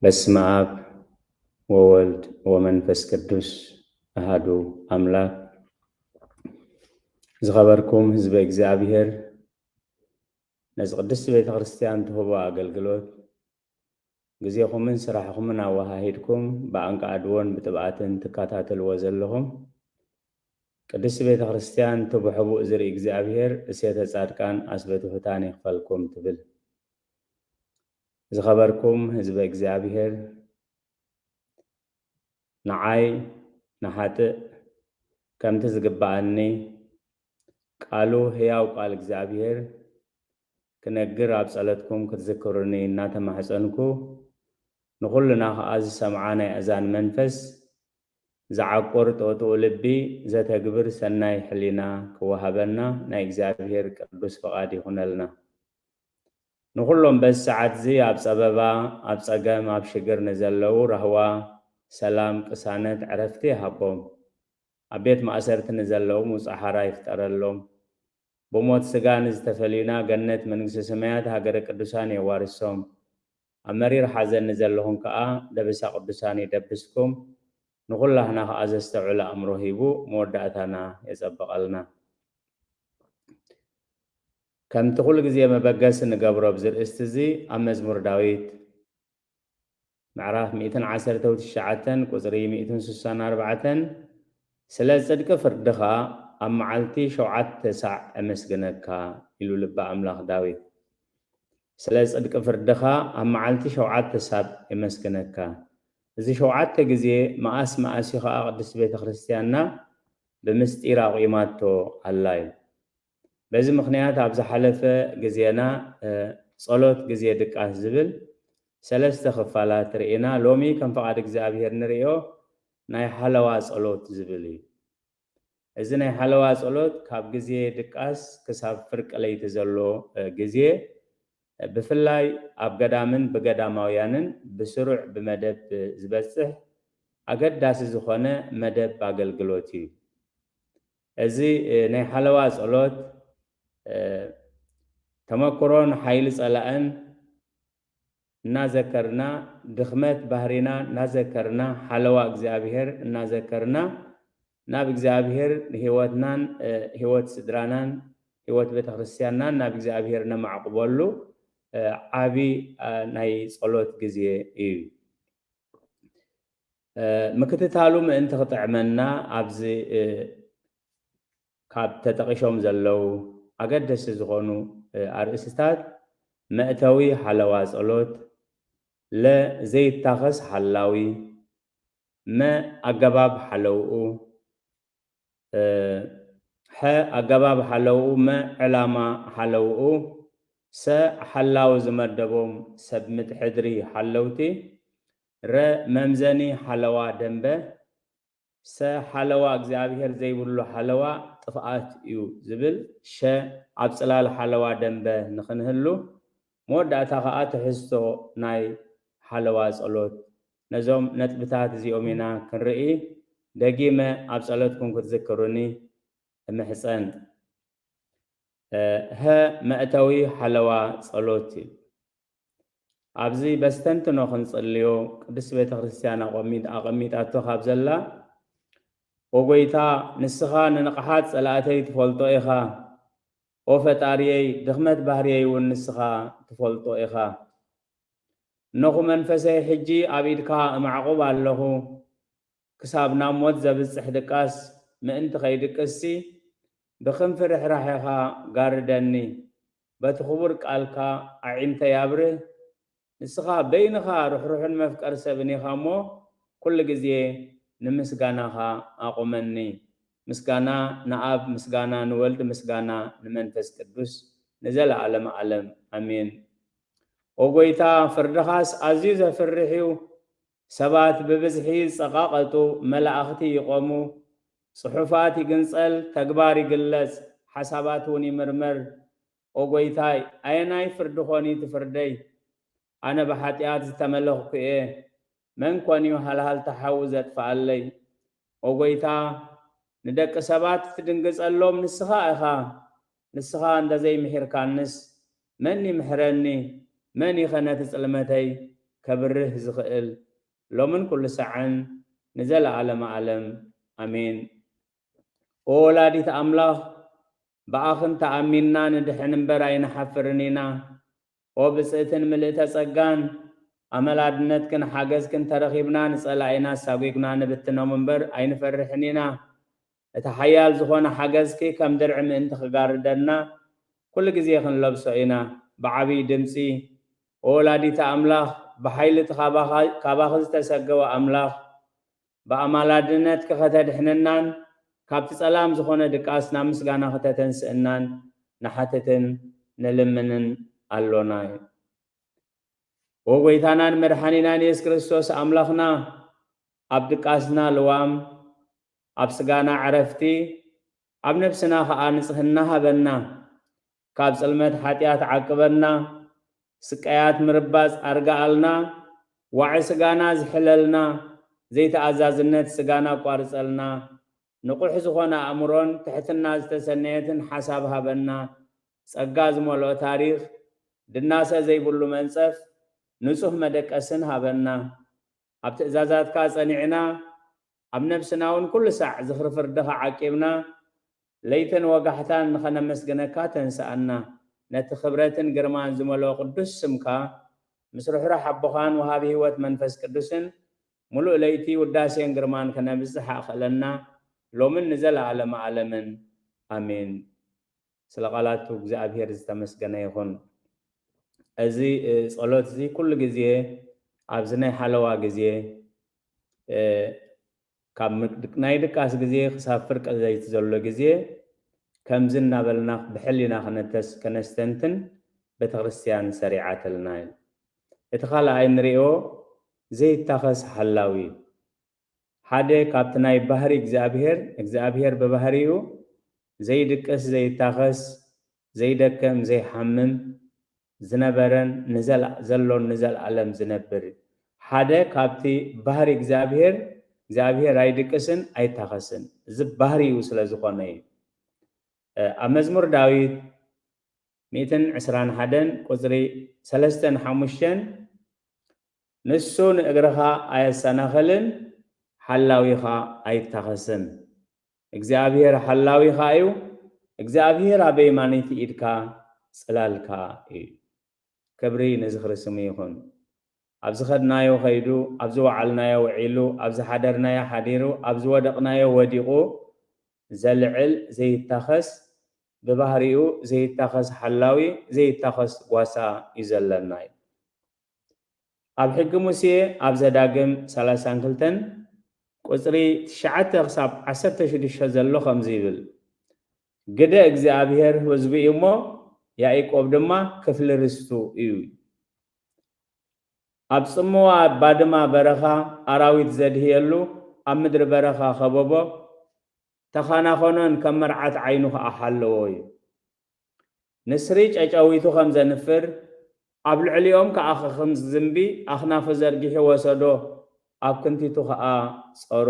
በስመ አብ ወወልድ ወመንፈስ ቅዱስ አሃዱ አምላክ። ዝኸበርኩም ህዝበ እግዚኣብሔር፣ ነዚ ቅድስቲ ቤተ ክርስቲያን ትህቦ ኣገልግሎት ግዜኹምን ስራሕኹምን ኣወሃሂድኩም ብኣንቃዕድዎን ብጥብኣትን ትከታተልዎ ዘለኹም፣ ቅድስቲ ቤተ ክርስቲያን ትብሕቡእ ዝርኢ እግዚኣብሔር እሴተ ጻድቃን ኣስበ ትሑታን ይኽፈልኩም ትብል። ዝኸበርኩም ህዝበ እግዚኣብሔር፣ ንዓይ ንሓጥእ ከምቲ ዝግብኣኒ ቃሉ ህያው ቃል እግዚኣብሔር ክነግር ኣብ ጸሎትኩም ክትዝክሩኒ እናተማሕጸንኩ፣ ንኹልና ኸኣ ዝሰምዓ ናይ ኣእዛን መንፈስ ዝዓቁር ጥውጥው ልቢ ዘተግብር ሰናይ ሕሊና ክወሃበና ናይ እግዚኣብሔር ቅዱስ ፍቓድ ይኹነልና። ንኹሎም በዚ ሰዓት እዚ ኣብ ጸበባ፣ ኣብ ጸገም፣ ኣብ ሽግር ንዘለዉ ራህዋ፣ ሰላም፣ ቅሳነት፣ ዕረፍቲ ይሃቦም። ኣብ ቤት ማእሰርቲ ንዘለዉ ውጽዓ ሓራ ይፍጠረሎም። ብሞት ስጋ ንዝተፈልዩና ገነት መንግስቲ ሰማያት ሃገረ ቅዱሳን የዋርሶም። ኣብ መሪር ሓዘን ንዘለኹም ከኣ ደበሳ ቅዱሳን ይደብስኩም። ንኹላህና ከኣ ዘስተውዕል ኣእምሮ ሂቡ መወዳእታና የጸብቐልና። ከምቲ ኩሉ ግዜ መበገሲ ንገብሮ ኣብዚ ርእስቲ እዚ ኣብ መዝሙር ዳዊት ምዕራፍ ሚእትን ዓሰርተ ትሽዓተን ቁጽሪ ሚእትን ስሳን ኣርባዕተን፣ ስለ ጽድቂ ፍርድኻ ኣብ መዓልቲ ሸውዓተ ሳዕ እመስግነካ ኢሉ ልበ ኣምላኽ ዳዊት። ስለ ጽድቂ ፍርድኻ ኣብ መዓልቲ ሸውዓተ ሳዕ እመስግነካ። እዚ ሸውዓተ ግዜ መኣስ መኣስ እዩ ኸኣ ቅድስቲ ቤተ ክርስቲያንና ብምስጢር ኣቑማቶ ኣላ እዩ። በዚ ምኽንያት ኣብ ዝሓለፈ ግዜና፣ እ፣ ጸሎት ግዜ ድቃስ ዝብል ሰለስተ ክፋላት ርኢና። ሎሚ ከም ፍቓድ እግዚኣብሔር ንርእዮ ናይ ሓለዋ ጸሎት ዝብል እዩ። እዚ ናይ ሓለዋ ጸሎት ካብ ግዜ ድቃስ ክሳብ ፍርቂ ለይቲ ዘሎ፣ እ፣ ግዜ፣ እ፣ ብፍላይ ኣብ ገዳምን ብገዳማውያንን ብስሩዕ ብመደብ ዝበጽሕ ኣገዳሲ ዝኾነ መደብ ኣገልግሎት እዩ። እዚ፣ እ፣ ናይ ሓለዋ ጸሎት፣ እ፣ ተመክሮን ሓይሊ ጸላእን እናዘከርና፣ ድኽመት ባህሪና እናዘከርና፣ ሓለዋ እግዚኣብሔር እናዘከርና፣ ናብ እግዚኣብሔር ንህይወትናን፣ እ፣ ህይወት ስድራናን፣ ህይወት ቤተክርስትያንናን ናብ እግዚኣብሔር ነማዕቁበሉ፣ እ፣ ዓቢ፣ እ፣ ናይ ጸሎት ግዜ እዩ። እ፣ ምክትታሉ ምእንቲ ክጥዕመና ኣብዚ፣ እ፣ ካብ ተጠቒሶም ዘለዉ ኣገደስቲ ዝኾኑ፣ እ፣ ኣርእስትታት መእተዊ ሓለዋ ጸሎት፣ ለ ዘይታኸስ ሓላዊ፣ መ ኣገባብ ሓለውኡ፣ እ፣ ሐ ኣገባብ ሓለውኡ፣ መ ዕላማ ሓለውኡ፣ ሰ ሓላዊ ዝመደቦም ሰብ ምትሕድሪ ሓለውቲ፣ ረ መምዘኒ ሓለዋ ደንበ፣ ሰ ሓለዋ እግዚኣብሔር ዘይብሉ ሓለዋ ጥፍኣት እዩ ዝብል፣ ሸ ኣብ ጽላል ሓለዋ ደንበ ንኽንህሉ፣ መወዳእታ ኸኣ ትሕዝቶ ናይ ሓለዋ ጸሎት። ነዞም ነጥብታት እዚኦም ኢና ክንርኢ። ደጊመ ኣብ ጸሎትኩም ክትዝክሩኒ እምሕጸን። እ፣ ሀ መእተዊ ሓለዋ ጸሎት እዩ። ኣብዚ በስተንትኖ ክንጽልዮ ቅድስቲ ቤተ ክርስቲያን ኣቐሚጥ-፣ ኣቐሚጣቶ ካብ ዘላ፣ "ኦ ጎይታ፣ ንስኻ ንንቕሓት ጸላእተይ ትፈልጦ ኢኻ። ኦ ፈጣሪየይ፣ ድኽመት ባህርየይ እውን ንስኻ ትፈልጦ ኢኻ። እነኹ መንፈሰይ ሕጂ ኣብ ኢድካ እማዕቑብ ኣለኹ። ክሳብ ናብ ሞት ዘብጽሕ ድቃስ ምእንቲ ኸይድቅስሲ፣ ብክንፊ ርሕራሔኻ ጋርደኒ። በቲ ክቡር ቃልካ ኣዒንተይ ኣብርህ። ንስኻ በይንኻ ርሕሩሕን መፍቀር ሰብን ኢኻ እሞ፣ ኩሉ ግዜ ንምስጋናኻ ኣቑመኒ። ምስጋና ንኣብ፣ ምስጋና ንወልድ፣ ምስጋና ንመንፈስ ቅዱስ፣ ንዘለዓለመ ዓለም። ኣሜን። ኦ ጎይታ፣ ፍርድኻስ ኣዝዩ ዘፍርሕ እዩ። ሰባት ብብዝሒ ይጸቓቐጡ፣ መላእኽቲ ይቖሙ፣ ጽሑፋት ይግንጸል፣ ተግባር ይግለጽ፣ ሓሳባት እውን ይምርመር። ኦ ጎይታይ፣ ኣየናይ ፍርዲ ኾን እዩ ትፍርደይ? ኣነ ብሓጢኣት ዝተመለኽኩ እየ። መን ኮን እዩ ሃልሃልታ ሓዊ ዘጥፍኣለይ? ኦ ጎይታ፣ ንደቂ ሰባት ትድንግጸሎም ንስኻ ኢኻ። ንስኻ እንተ ዘይምሒርካንስ መን ይምሕረኒ? መን ይኸ ነቲ ጽልመተይ ከብርህ ዝኽእል ሎምን ኩሉ ሳዕን ንዘለዓለመ ዓለም ኣሜን። ኦ ወላዲት ኣምላኽ፣ ብኣኽን ተኣሚንና ንድሕን እምበር ኣይንሓፍርን ኢና። ኦ ብፅእትን ምልእተ ጸጋን፣ ኣመል ኣድነትክን ሓገዝክን ተረኺብና ንጸላኢና ኣሳጒግና ንብትኖም እምበር ኣይንፈርሕን ኢና። እቲ ሓያል ዝኾነ ሓገዝኪ ከም ድርዒ ምእንቲ ክጋርደና ኩሉ ግዜ ክንለብሶ ኢና። ብዓብዪ ድምፂ፣ ኦ ወላዲተ ኣምላኽ፣ ብሓይሊ እቲ ካባኻ ዝተሰገወ ኣምላኽ፣ ብኣማላድነትኪ ከተድሕነናን ካብቲ ጸላም ዝኾነ ድቃስ ናብ ምስጋና ከተተንስእናን ንሓትትን ንልምንን ኣሎና። ኦ ጎይታናን መድሓኒናን የሱስ ክርስቶስ ኣምላኽና፣ ኣብ ድቃስና ልዋም፣ ኣብ ስጋና ዕረፍቲ፣ ኣብ ነብስና ኸኣ ንጽህና ሃበና። ካብ ጽልመት ሓጢኣት ዓቅበና፣ ስቃያት ምርባጽ ኣርግኣልና፣ ዋዒ ስጋና ዝሕለልና፣ ዘይተኣዛዝነት ስጋና ኣቋርጸልና፣ ንቑሕ ዝኾነ ኣእምሮን ትሕትና ዝተሰነየትን ሓሳብ ሃበና። ጸጋ ዝመልኦ ታሪኽ፣ ድናሰ ዘይብሉ መንጸፍ፣ ንጹህ መደቀስን ሃበና። ኣብ ትእዛዛትካ ጸኒዕና፣ ኣብ ነብስና እውን ኩሉ ሳዕ ዝኽሪ ፍርድኻ ዓቂብና፣ ለይትን ወጋሕታን ንኸነመስግነካ ተንስኣና። ነቲ ክብረትን ግርማን ዝመልኦ ቅዱስ ስምካ፣ ምስ ርሕሩሕ ኣቦኻን ወሃቢ ህይወት መንፈስ ቅዱስን፣ ምሉእ ለይቲ ውዳሴን ግርማን ከነብጽሕ ኣኽእለና፣ ሎምን ንዘለዓለመ ዓለምን። ኣሜን። ስለ ቃላቱ እግዚኣብሔር ዝተመስገነ ይኹን። እዚ፣ እ፣ ጸሎት እዚ ኩሉ ግዜ ኣብዚ ናይ ሓለዋ ግዜ፣ እ፣ ካብ ምድ-፣ ናይ ድቃስ ግዜ ክሳብ ፍርቂ ለይቲ ዘሎ ግዜ ከምዚ እናበልና ብሕሊና ከነተስ-፣ ከነስተንትን ቤተክርስትያን ሰሪዓትልና እዩ። እቲ ካልኣይ ንሪኦ ዘይታኸስ ሓላዊ እዩ። ሓደ ካብቲ ናይ ባህሪ እግዚኣብሔር፣ እግዚኣብሔር ብባህሪኡ ዘይድቅስ፣ ዘይታኸስ፣ ዘይደክም፣ ዘይሓምም ዝነበረን ንዘል-፣ ዘሎን ንዘለዓለም ዝነብር እዩ። ሓደ ካብቲ ባህሪ እግዚኣብሔር፣ እግዚኣብሔር ኣይድቅስን ኣይታኸስን። እዚ ባህሪኡ ስለ ዝኾነ እዩ። እ፣ ኣብ መዝሙር ዳዊት ሚእትን ዕስራን ሓደን ቁጽሪ ሰለስተን ሓሙሽተን፣ "ንሱ ንእግርኻ ኣየሰናኽልን፣ ሓላዊኻ ኣይታኸስን። እግዚኣብሔር ሓላዊኻ እዩ፣ እግዚኣብሔር ኣብ የማነይቲ ኢድካ ጽላልካ እዩ።" ክብሪ ንዝኽሪ ስሙ ይኹን። ኣብ ዝኸድናዮ ኸይዱ፣ ኣብ ዝወዓልናዮ ውዒሉ፣ ኣብ ዝሓደርናዮ ሓዲሩ፣ ኣብ ዝወደቕናዮ ወዲቑ ዘልዕል ዘይታኸስ፣ ብባህሪኡ ዘይታኸስ ሓላዊ፣ ዘይታኸስ ጓሳ እዩ ዘለና እዩ። ኣብ ሕጊ ሙሴ ኣብ ዘዳግም ሰላሳን ክልተን ቁጽሪ ትሽዓተ ክሳብ ዓሰርተ ሽዱሽተ ዘሎ ከምዚ ይብል፣ "ግደ እግዚኣብሔር ህዝቡ እዩ እሞ፣ ያዕቆብ ድማ ክፍሊ ርስቱ እዩ። ኣብ ጽምዋ ባድማ በረኻ ኣራዊት ዘድህየሉ፣ ኣብ ምድሪ በረኻ ከበቦ፣ ተኻናኸኖን ከም መርዓት ዓይኑ ኸኣ ሓለዎ እዩ። ንስሪ ጨጨዊቱ ከም ዘንፍር፣ ኣብ ልዕሊኦም ከኣ ከም ዝዝንቢ ኣኽናፉ ዘርጊሑ ወሰዶ፣ ኣብ ክንቲቱ ኸኣ ጸሮ።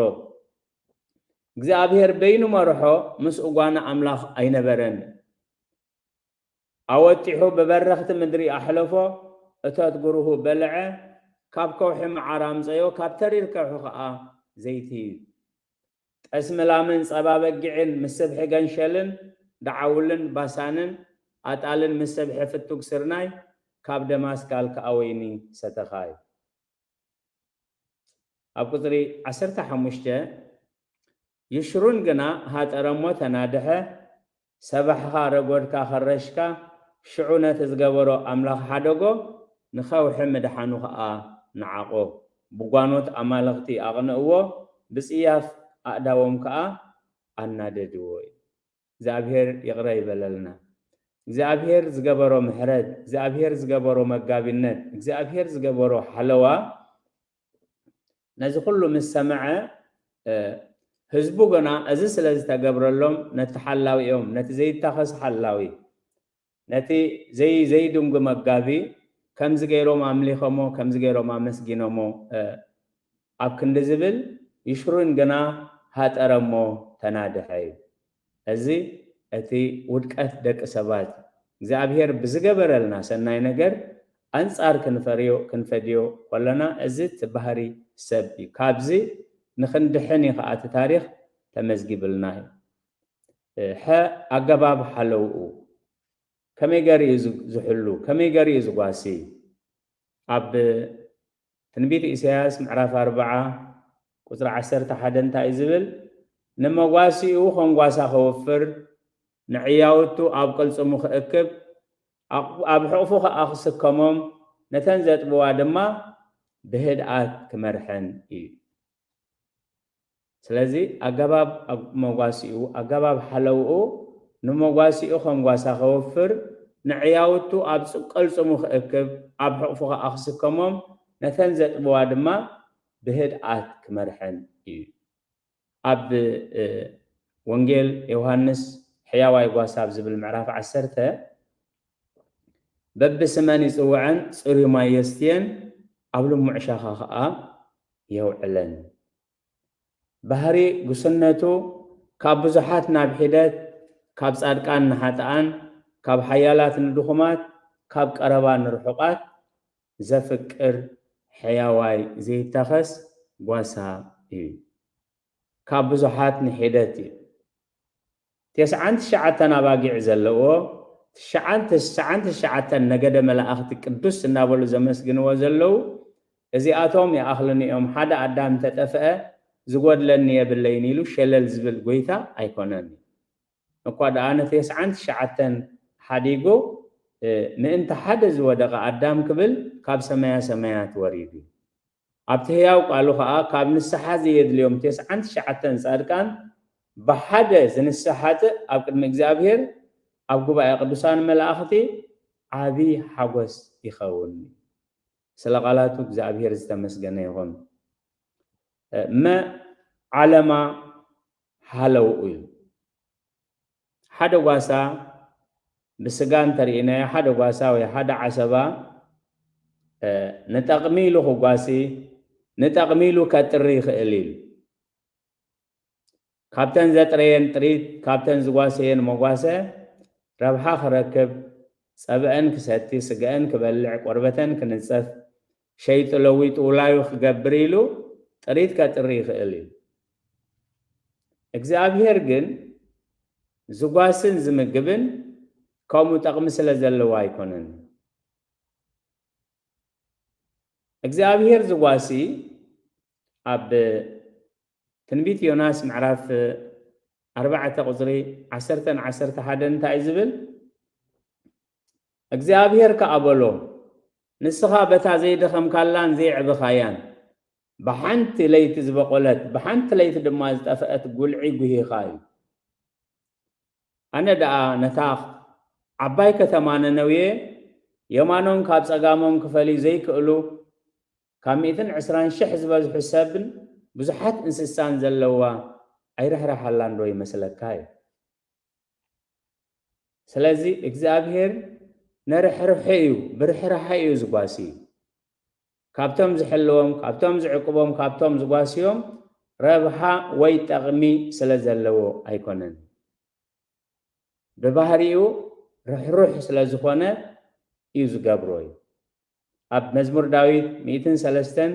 እግዚኣብሔር በይኑ መርሖ፣ ምስኡ ጓና ኣምላኽ ኣይነበረን። ኣወጢሑ ብበረኽቲ ምድሪ ኣሕለፎ፣ እቶት ግርሁ በልዐ፣ ካብ ከውሒ መዓር ኣምጸዮ፣ ካብ ተሪር ከውሒ ኸኣ ዘይቲ ጠስሚ ላምን ጸባ በጊዕን ምስ ስብሒ ገንሸልን ደዓውልን ባሳንን ኣጣልን ምስ ስብሒ ፍቱግ ስርናይ ካብ ደማስካል ከኣ ወይኒ ሰተኻ" እዩ። ኣብ ቁጽሪ ዓሰርተ ሓሙሽተ፣ ይሽሩን ግና ሃጠረ እሞ ተናድሐ፣ ሰባሕኻ ረጎድካ ኸረሽካ፣ ሽዑ ነቲ ዝገበሮ ኣምላኽ ሓደጎ፣ ንኸውሒ ምድሓኑ ኸኣ ነዓቖ። ብጓኖት ኣማልኽቲ ኣቕንእዎ፣ ብጽያፍ ኣእዳዎም ከኣ ኣናደድዎ እዩ። እግዚኣብሔር ይቕረ ይበለልና። እግዚኣብሔር ዝገበሮ ምሕረት፣ እግዚኣብሔር ዝገበሮ መጋቢነት፣ እግዚኣብሔር ዝገበሮ ሓለዋ፣ ነዚ ኩሉ ምስ ሰምዐ፣ እ፣ ህዝቡ ግና እዚ ስለ ዝተገብረሎም፣ ነቲ ሓላዊኦም፣ ነቲ ዘይታኸስ ሓላዊ፣ ነቲ ዘይ-፣ ዘይድንጉ መጋቢ፣ ከምዚ ገይሮም ኣምሊኾሞ፣ ከምዚ ገይሮም ኣመስጊኖሞ፣ እ፣ ኣብ ክንዲ ዝብል፣ ይሽሩን ግና ሃጠረ እሞ ተናድሐ እዩ። እዚ እቲ ውድቀት ደቂ ሰባት፣ እግዚኣብሔር ብዝገበረልና ሰናይ ነገር ኣንጻር ክንፈርዮ ክንፈድዮ ከለና፣ እዚ እቲ ባህሪ ሰብ እዩ። ካብዚ ንኽንድሕን እዩ ከኣ እቲ ታሪኽ ተመዝጊብልና እዩ። ሕነ ኣገባብ ሓለውኡ ከመይ ገይሩ እዩ ዝ-፣ ዝሕሉ? ከመይ ገይሩ እዩ ዝጓሲ? ኣብ ትንቢት ኢሳያስ ምዕራፍ ኣርብዓ ቁጽሪ ዓሰርተ ሓደ እንታይ እዩ ዝብል? "ንመጓሲኡ ከም ጓሳ ከወፍር፣ ንዕያውቱ ኣብ ቅልጽሙ ክእክብ፣ ኣብ፣ ኣብ ሕቑፉ ከኣ ክስከሞም፣ ነተን ዘጥብዋ ድማ ብህድኣት ክመርሐን እዩ።" ስለዚ ኣገባብ ኣብ መጓሲኡ፣ ኣገባብ ሓለውኡ፣ ንመጓሲኡ ከም ጓሳ ከወፍር፣ ንዕያውቱ ኣብ ጽ-፣ ቅልጽሙ ክእክብ፣ ኣብ ሕቑፉ ከኣ ክስከሞም፣ ነተን ዘጥብዋ ድማ ብህድኣት ክመርሐን እዩ። ኣብ፣ እ፣ ወንጌል ዮሃንስ ሕያዋይ ጓሳ ኣብ ዝብል ምዕራፍ ዓሰርተ፣ "በብስመን ይጽውዐን፣ ጽሩይ ማይ የስትየን፣ ኣብ ልሙዕ ሻኻ ከኣ የውዕለን።" ባህሪ ጉስነቱ ካብ ብዙሓት ናብ ሒደት፣ ካብ ጻድቃን ንሓጥኣን፣ ካብ ሓያላት ንድኹማት፣ ካብ ቀረባ ንርሑቓት ዘፍቅር ሕያዋይ ዘይታኸስ ጓሳ እዩ። ካብ ብዙሓት ንሒደት እዩ። ተስዓን ትሽዓተን ኣባጊዕ ዘለዎ፣ ትሽዓን፣ ተስዓን ትሽዓተን ነገደ መላእኽቲ ቅዱስ እናበሉ ዘመስግንዎ ዘለዉ፣ እዚኣቶም ይኣኽሉኒ እዮም፣ ሓደ ኣዳም እንተጠፍአ ዝጎድለኒ የብለይን ኢሉ ሸለል ዝብል ጎይታ ኣይኮነን። እኳ ደኣ ነቲ ተስዓን ትሽዓተን ሓዲጉ፣ እ፣ ምእንቲ ሓደ ዝወደቐ ኣዳም ክብል ካብ ሰማያ ሰማያት ወሪዱ። ኣብቲ ህያው ቃሉ ኸኣ ካብ ንስሓ ዘየድልዮም ተስዓን ትሽዓተን ጻድቃን ብሓደ ዝንስሕ ሓጥእ ኣብ ቅድሚ እግዚኣብሔር፣ ኣብ ጉባኤ ቅዱሳን መላእኽቲ ዓቢ ሓጎስ ይኸውን። ስለ ቃላቱ እግዚኣብሔር ዝተመስገነ ይኹን። እመ ዓለማ ሃለውኡ እዩ። ሓደ ጓሳ ብስጋ እንተርኢናዮ፣ ሓደ ጓሳ ወይ ሓደ ዓሰባ፣ እ፣ ንጠቕሚ ኢሉ ክጓሲ፣ ንጠቕሚ ኢሉ ከጥሪ ይኽእል እዩ። ካብተን ዘጥረየን ጥሪት፣ ካብተን ዝጓሰየን መጓሰ ረብሓ ክረክብ፣ ጸብአን ክሰቲ፣ ስገአን ክበልዕ፣ ቆርበተን ክንጸፍ፣ ሸይጡ ለዊጡ ውላዩ ክገብር ኢሉ ጥሪት ከጥሪ ይኽእል እዩ። እግዚኣብሔር ግን ዝጓስን ዝምግብን ከምኡ ጠቕሚ ስለ ዘለዎ ኣይኮነን። እግዚኣብሔር ዝጓሲ ኣብ ትንቢት ዮናስ ምዕራፍ ኣርባዕተ ቁጽሪ ዓሰርተን ዓሰርተ ሓደን እንታይ እዩ ዝብል? እግዚኣብሔር ከኣ በሎ፣ "ንስኻ በታ ዘይደኸምካላን ዘየዕበኻያን፣ ብሓንቲ ለይቲ ዝበቖለት፣ ብሓንቲ ለይቲ ድማ ዝጠፍአት ጉልዒ ጉሂኻ እዩ። ኣነ ደኣ ነታ ዓባይ ከተማ ነነውየ፣ የማኖም ካብ ጸጋሞም ክፈልዩ ዘይክእሉ፣ ካብ ሚእትን ዕስራን ሽሕ ዝበዝሑ ሰብን ብዙሓት እንስሳን ዘለዋ ኣይርሕርሓላን ዶ ይመስለካ?" እዩ። ስለዚ እግዚኣብሔር ንርሕርሒ እዩ፣ ብርሕራሐ እዩ ዝጓሲ። ካብቶም ዝሕልዎም፣ ካብቶም ዝዕቅቦም፣ ካብቶም ዝጓስዮም ረብሓ ወይ ጠቕሚ ስለ ዘለዎ ኣይኮነን። ብባህሪኡ ርሕሩሕ ስለ ዝኾነ እዩ ዝገብሮ እዩ። ኣብ መዝሙር ዳዊት ሚእትን ሰለስተን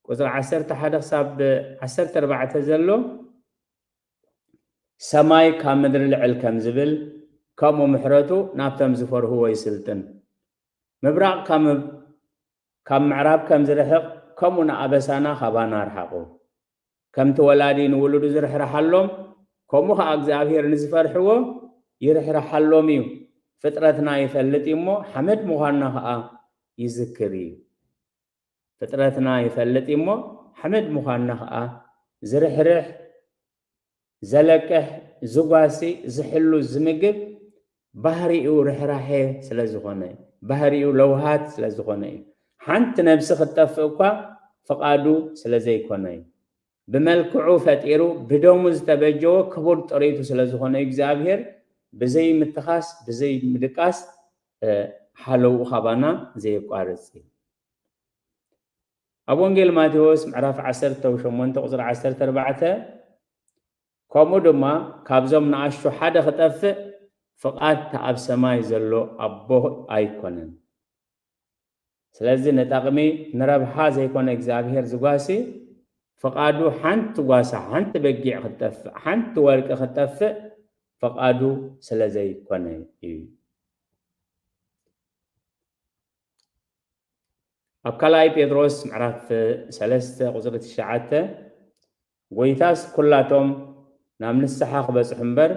ቁጽሪ ዓሰርተ ሓደ ክሳብ ዓሰርተ ኣርባዕተ ዘሎ፣ "ሰማይ ካብ ምድሪ ልዕል ከም ዝብል፣ ከምኡ ምሕረቱ ናብቶም ዝፈርህዎ ይስልጥን። ምብራቕ ካብ ምብ-፣ ካብ ምዕራብ ከም ዝርሕቕ፣ ከምኡ ንኣበሳና ካባና ኣርሓቑ። ከምቲ ወላዲ ንውሉዱ ዝርሕርሓሎም፣ ከምኡ ኸኣ እግዚኣብሔር ንዝፈርሕዎ ይርሕርሓሎም እዩ። ፍጥረትና ይፈልጥ እዩ እሞ፣ ሓመድ ምዃንና ኸኣ ይዝክር እዩ።" ፍጥረትና ይፈልጥ እዩ እሞ፣ ሓመድ ምዃንና ኸኣ ዝርሕርሕ፣ ዘለቅሕ፣ ዝጓሲ፣ ዝሕሉ፣ ዝምግብ ባህሪኡ ርሕራሐ ስለ ዝኾነ፣ ባህሪኡ ለውሃት ስለ ዝኾነ እዩ። ሓንቲ ነብሲ ክትጠፍእ እኳ ፍቓዱ ስለ ዘይኮነ እዩ። ብመልክዑ ፈጢሩ ብደሙ ዝተበጀወ ክቡር ጥሪቱ ስለ ዝኾነ እዩ እግዚኣብሔር ብዘይ ምትኻስ፣ ብዘይ ምድቃስ፣ እ፣ ሓለውኡ ካባና ዘየቋርጽ እዩ። ኣብ ወንጌል ማቴዎስ ምዕራፍ ዓሰርተ ሸሞንተ ቁጽሪ ዓሰርተ ኣርባዕተ፣ "ከምኡ ድማ ካብዞም ንኣሽቱ ሓደ ክጠፍእ ፍቓድ እቲ ኣብ ሰማይ ዘሎ ኣቦ ኣይኮነን። ስለዚ ንጠቕሚ ንረብሓ ዘይኮነ እግዚኣብሔር ዝጓሲ፣ ፍቓዱ ሓንቲ ጓሳ፣ ሓንቲ በጊዕ ክትጠፍእ፣ ሓንቲ ወርቂ ክትጠፍእ ፍቓዱ ስለ ዘይኮነ እዩ። ኣብ ካልኣይ ጴጥሮስ ምዕራፍ ሰለስተ ቁጽሪ ትሽዓተ፣ ጎይታስ ኩላቶም ናብ ንስሓ ክበጽሑ እምበር፣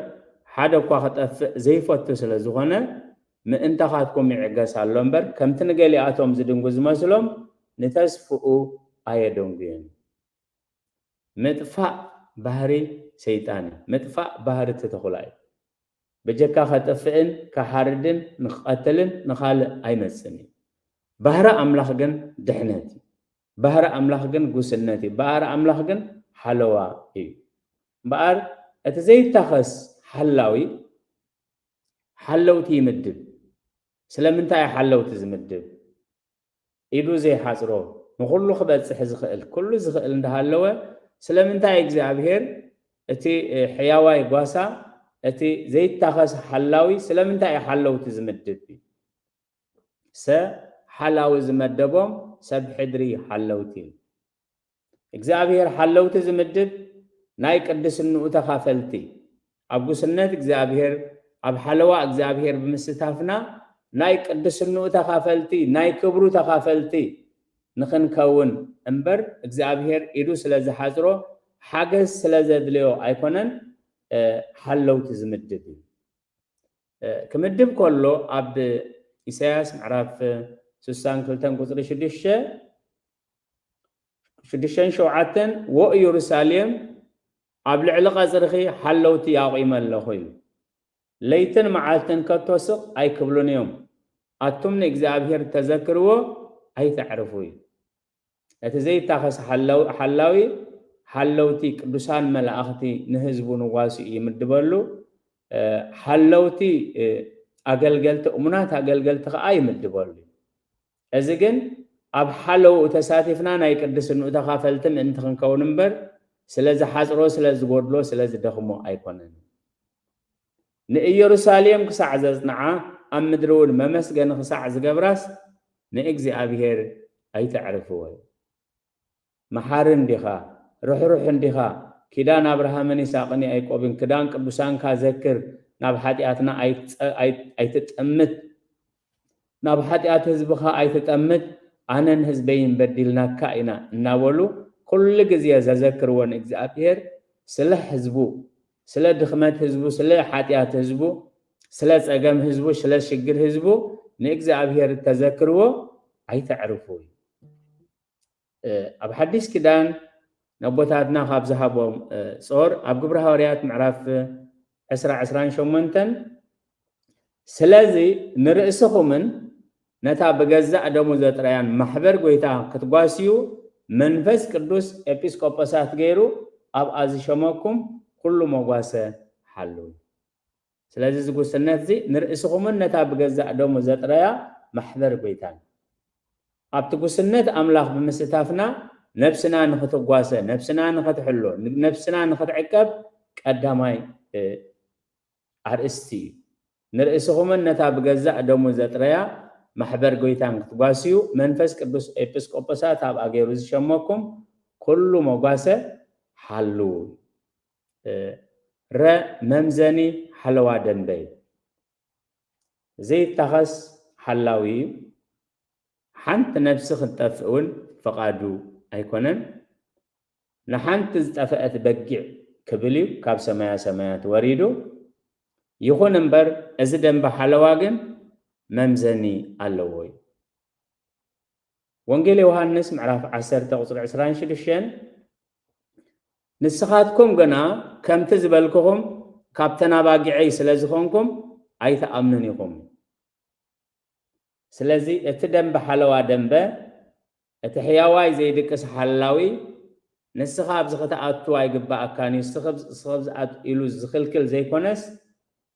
ሓደ እኳ ክጠፍእ ዘይፈቱ ስለ ዝኾነ፣ ምእንታኻትኩም ይዕገስ ኣሎ እምበር፣ ከምቲ ንገሊኣቶም ዝድንጉ ዝመስሎም፣ ንተስፍኡ ኣየደንጉዮን። ምጥፋእ ባህሪ ሰይጣን እዩ። ምጥፋእ ባህሪ እቲ ተኹላ እዩ። በጀካ ከጥፍእን ከሓርድን ንክቐትልን ንኻልእ ኣይመጽን እዩ። ባህሪ ኣምላኽ ግን ድሕነት እዩ። ባህሪ ኣምላኽ ግን ጉስነት እዩ። ባህሪ ኣምላኽ ግን ሓለዋ እዩ። እምበኣር እቲ ዘይታኸስ ሓላዊ ሓለውቲ ይምድብ። ስለምንታይ እዩ ሓለውቲ ዝምድብ? ኢዱ ዘይሓጽሮ፣ ንኹሉ ክበጽሕ ዝኽእል፣ ኩሉ ዝኽእል እንዳሃለወ፣ ስለምንታይ እግዚኣብሔር እቲ፣ እ፣ ሕያዋይ ጓሳ፣ እቲ ዘይታኸስ ሓላዊ፣ ስለምንታይ እዩ ሓለውቲ ዝምድብ? ሰ ሓላዊ ዝመደቦም ሰብ ሕድሪ ሓለውቲ። እግዚኣብሔር ሓለውቲ ዝምድብ ናይ ቅድስንኡ ተኻፈልቲ፣ ኣብ ጉስነት እግዚኣብሔር፣ ኣብ ሓለዋ እግዚኣብሔር ብምስታፍና ናይ ቅድስንኡ ተኻፈልቲ፣ ናይ ክብሩ ተኻፈልቲ ንኽንከውን እምበር፣ እግዚኣብሔር ኢዱ ስለ ዝሓጽሮ፣ ሓገዝ ስለ ዘድልዮ ኣይኮነን፣ እ፣ ሓለውቲ ዝምድብ እዩ። እ፣ ክምድብ ከሎ ኣብ ኢሳያስ ምዕራፍ ስሳን ክልተን ቁጽሪ ሽዱሽተ፣ ሽዱሽተን ሸውዓተን፣ "ወ ኢየሩሳሌም፣ ኣብ ልዕሊ ቀጽርኺ ሓለውቲ ኣቑመ ኣለኹ" እዩ። "ለይትን መዓልትን ከቶ ስቕ ኣይክብሉን እዮም። ኣቱም ንእግዚኣብሔር ተዘክርዎ፣ ኣይተዕርፉ" እዩ። እቲ ዘይታኸስ ሓላው-፣ ሓላዊ፣ ሓለውቲ ቅዱሳን መላእኽቲ ንህዝቡ ንዋሱ ይምድበሉ። እ፣ ሓለውቲ፣ እ፣ ኣገልገልቲ፣ እሙናት ኣገልገልቲ ከኣ ይምድበሉ። እዚ ግን ኣብ ሓለውኡ ተሳቲፍና ናይ ቅድስንኡ ተኻፈልቲ ምእንቲ ክንከውን እምበር፣ ስለ ዝሓጽሮ፣ ስለ ዝጎድሎ፣ ስለ ዝደኽሞ ኣይኮነን። ንኢየሩሳሌም ክሳዕ ዘጽንዓ፣ ኣብ ምድሪ እውን መመስገኒ ክሳዕ ዝገብራስ፣ ንእግዚኣብሔር ኣይተዕርፍዎ። መሓሪ እንዲኻ፣ ርሕሩሕ እንዲኻ፣ ኪዳን ኣብርሃምን ይስሐቅን ያዕቆብን፣ ኪዳን ቅዱሳንካ ዘክር፣ ናብ ሓጢኣትና ኣይትጸ-፣ ኣይ-፣ ኣይትጠምት፣ ናብ ሓጢኣት ህዝብኻ ኣይትጠምት፣ ኣነን ህዝበይን በዲልናካ ኢና እናበሉ ኩሉ ግዜ ዘዘክርዎ ንእግዚኣብሔር፣ ስለ ህዝቡ፣ ስለ ድኽመት ህዝቡ፣ ስለ ሓጢኣት ህዝቡ፣ ስለ ጸገም ህዝቡ፣ ስለ ሽግር ህዝቡ ንእግዚኣብሔር ተዘክርዎ፣ ኣይተዕርፉ። እ፣ ኣብ ሓዲስ ኪዳን ነቦታትና ካብ ዝሃቦም፣ እ፣ ጾር ኣብ ግብሪ ሃዋርያት ምዕራፍ ዕስራ ዕስራን ሸሞንተን፣ "ስለዚ ንርእስኹምን ነታ ብገዛእ ደሙ ዘጥረያን ማሕበር ጐይታ ክትጓስዩ መንፈስ ቅዱስ ኤጲስቆጶሳት ገይሩ ኣብኣ ዝሸመኩም ኩሉ መጓሰ ሓልዉ።" ስለዚ እዚ ጉስነት እዚ ንርእስኹምን ነታ ብገዛእ ደሙ ዘጥረያ ማሕበር ጐይታን ኣብቲ ጉስነት ኣምላኽ ብምስታፍና ነብስና ንኽትጓሰ፣ ነብስና ንኽትሕሎ፣ ነብስና ንኽትዕቀብ ቀዳማይ፣ እ፣ ኣርእስቲ እዩ። ንርእስኹምን ነታ ብገዛእ ደሙ ዘጥረያ ማሕበር ጐይታን ክትጓስዩ መንፈስ ቅዱስ ኤጲስቆጶሳት ኣብኣ ገይሩ ዝሸመኩም ኩሉ መጓሰ ሓልዉ። እ፣ ረ መምዘኒ ሓለዋ ደንበ እዩ። ዘይታኸስ ሓላዊ እዩ። ሓንቲ ነፍሲ ክትጠፍእ እውን ፈቓዱ ኣይኮነን። ንሓንቲ ዝጠፍአት በጊዕ ክብል እዩ ካብ ሰማያ ሰማያት ወሪዱ። ይኹን እምበር፣ እዚ ደንበ ሓለዋ ግን መምዘኒ ኣለዎ እዩ። ወንጌል ዮሃንስ ምዕራፍ ዓሰርተ ቁጽሪ ዕስራን ሽዱሽተን፣ "ንስኻትኩም ግና ከምቲ ዝበልኩኹም ካብተን ኣባጊዐይ ስለ ዝኾንኩም ኣይትኣምኑን ኢኹም። ስለዚ እቲ ደንበ ሓለዋ ደንበ፣ እቲ ሕያዋይ ዘይድቅስ ሓላዊ፣ ንስኻ ኣብዚ ክትኣቱ ኣይግባኣካን እዩ፣ እስኺ ኣብዚ፣ እስኺ ኣብዚ ኣት-" ኢሉ ዝኽልክል ዘይኮነስ፣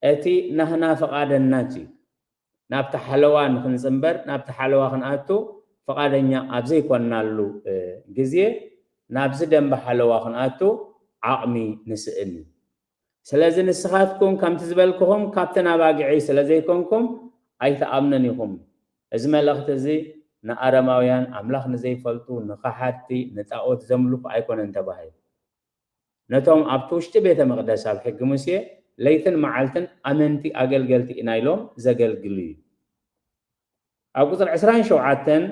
እቲ ናህና ፍቓደናት እዩ። ናብቲ ሓለዋ ንኽንጽንበር፣ ናብቲ ሓለዋ ክንኣቱ ፍቓደኛ ኣብ ዘይኮንናሉ፣ እ፣ ግዜ፣ ናብዚ ደንበ ሓለዋ ክንኣቱ ዓቕሚ ንስእን እዩ። ስለዚ ንስኻትኩም ከምቲ ዝበልኩኹም ካብተን ኣባጊዐይ ስለ ዘይኮንኩም ኣይትኣምኑን ኢኹም። እዚ መልእኽቲ እዚ ንኣረማውያን፣ ኣምላኽ ንዘይፈልጡ፣ ንኸሓድቲ፣ ንጣኦት ዘምልኹ ኣይኮነን ተባሂሉ። ነቶም ኣብቲ ውሽጢ ቤተ መቕደስ ኣብ ሕጊ ሙሴ ለይትን መዓልትን ኣመንቲ ኣገልገልቲ ኢና ኢሎም ዘገልግሉ እዩ። ኣብ ቁፅሪ ዕስራን ሸውዓተን፣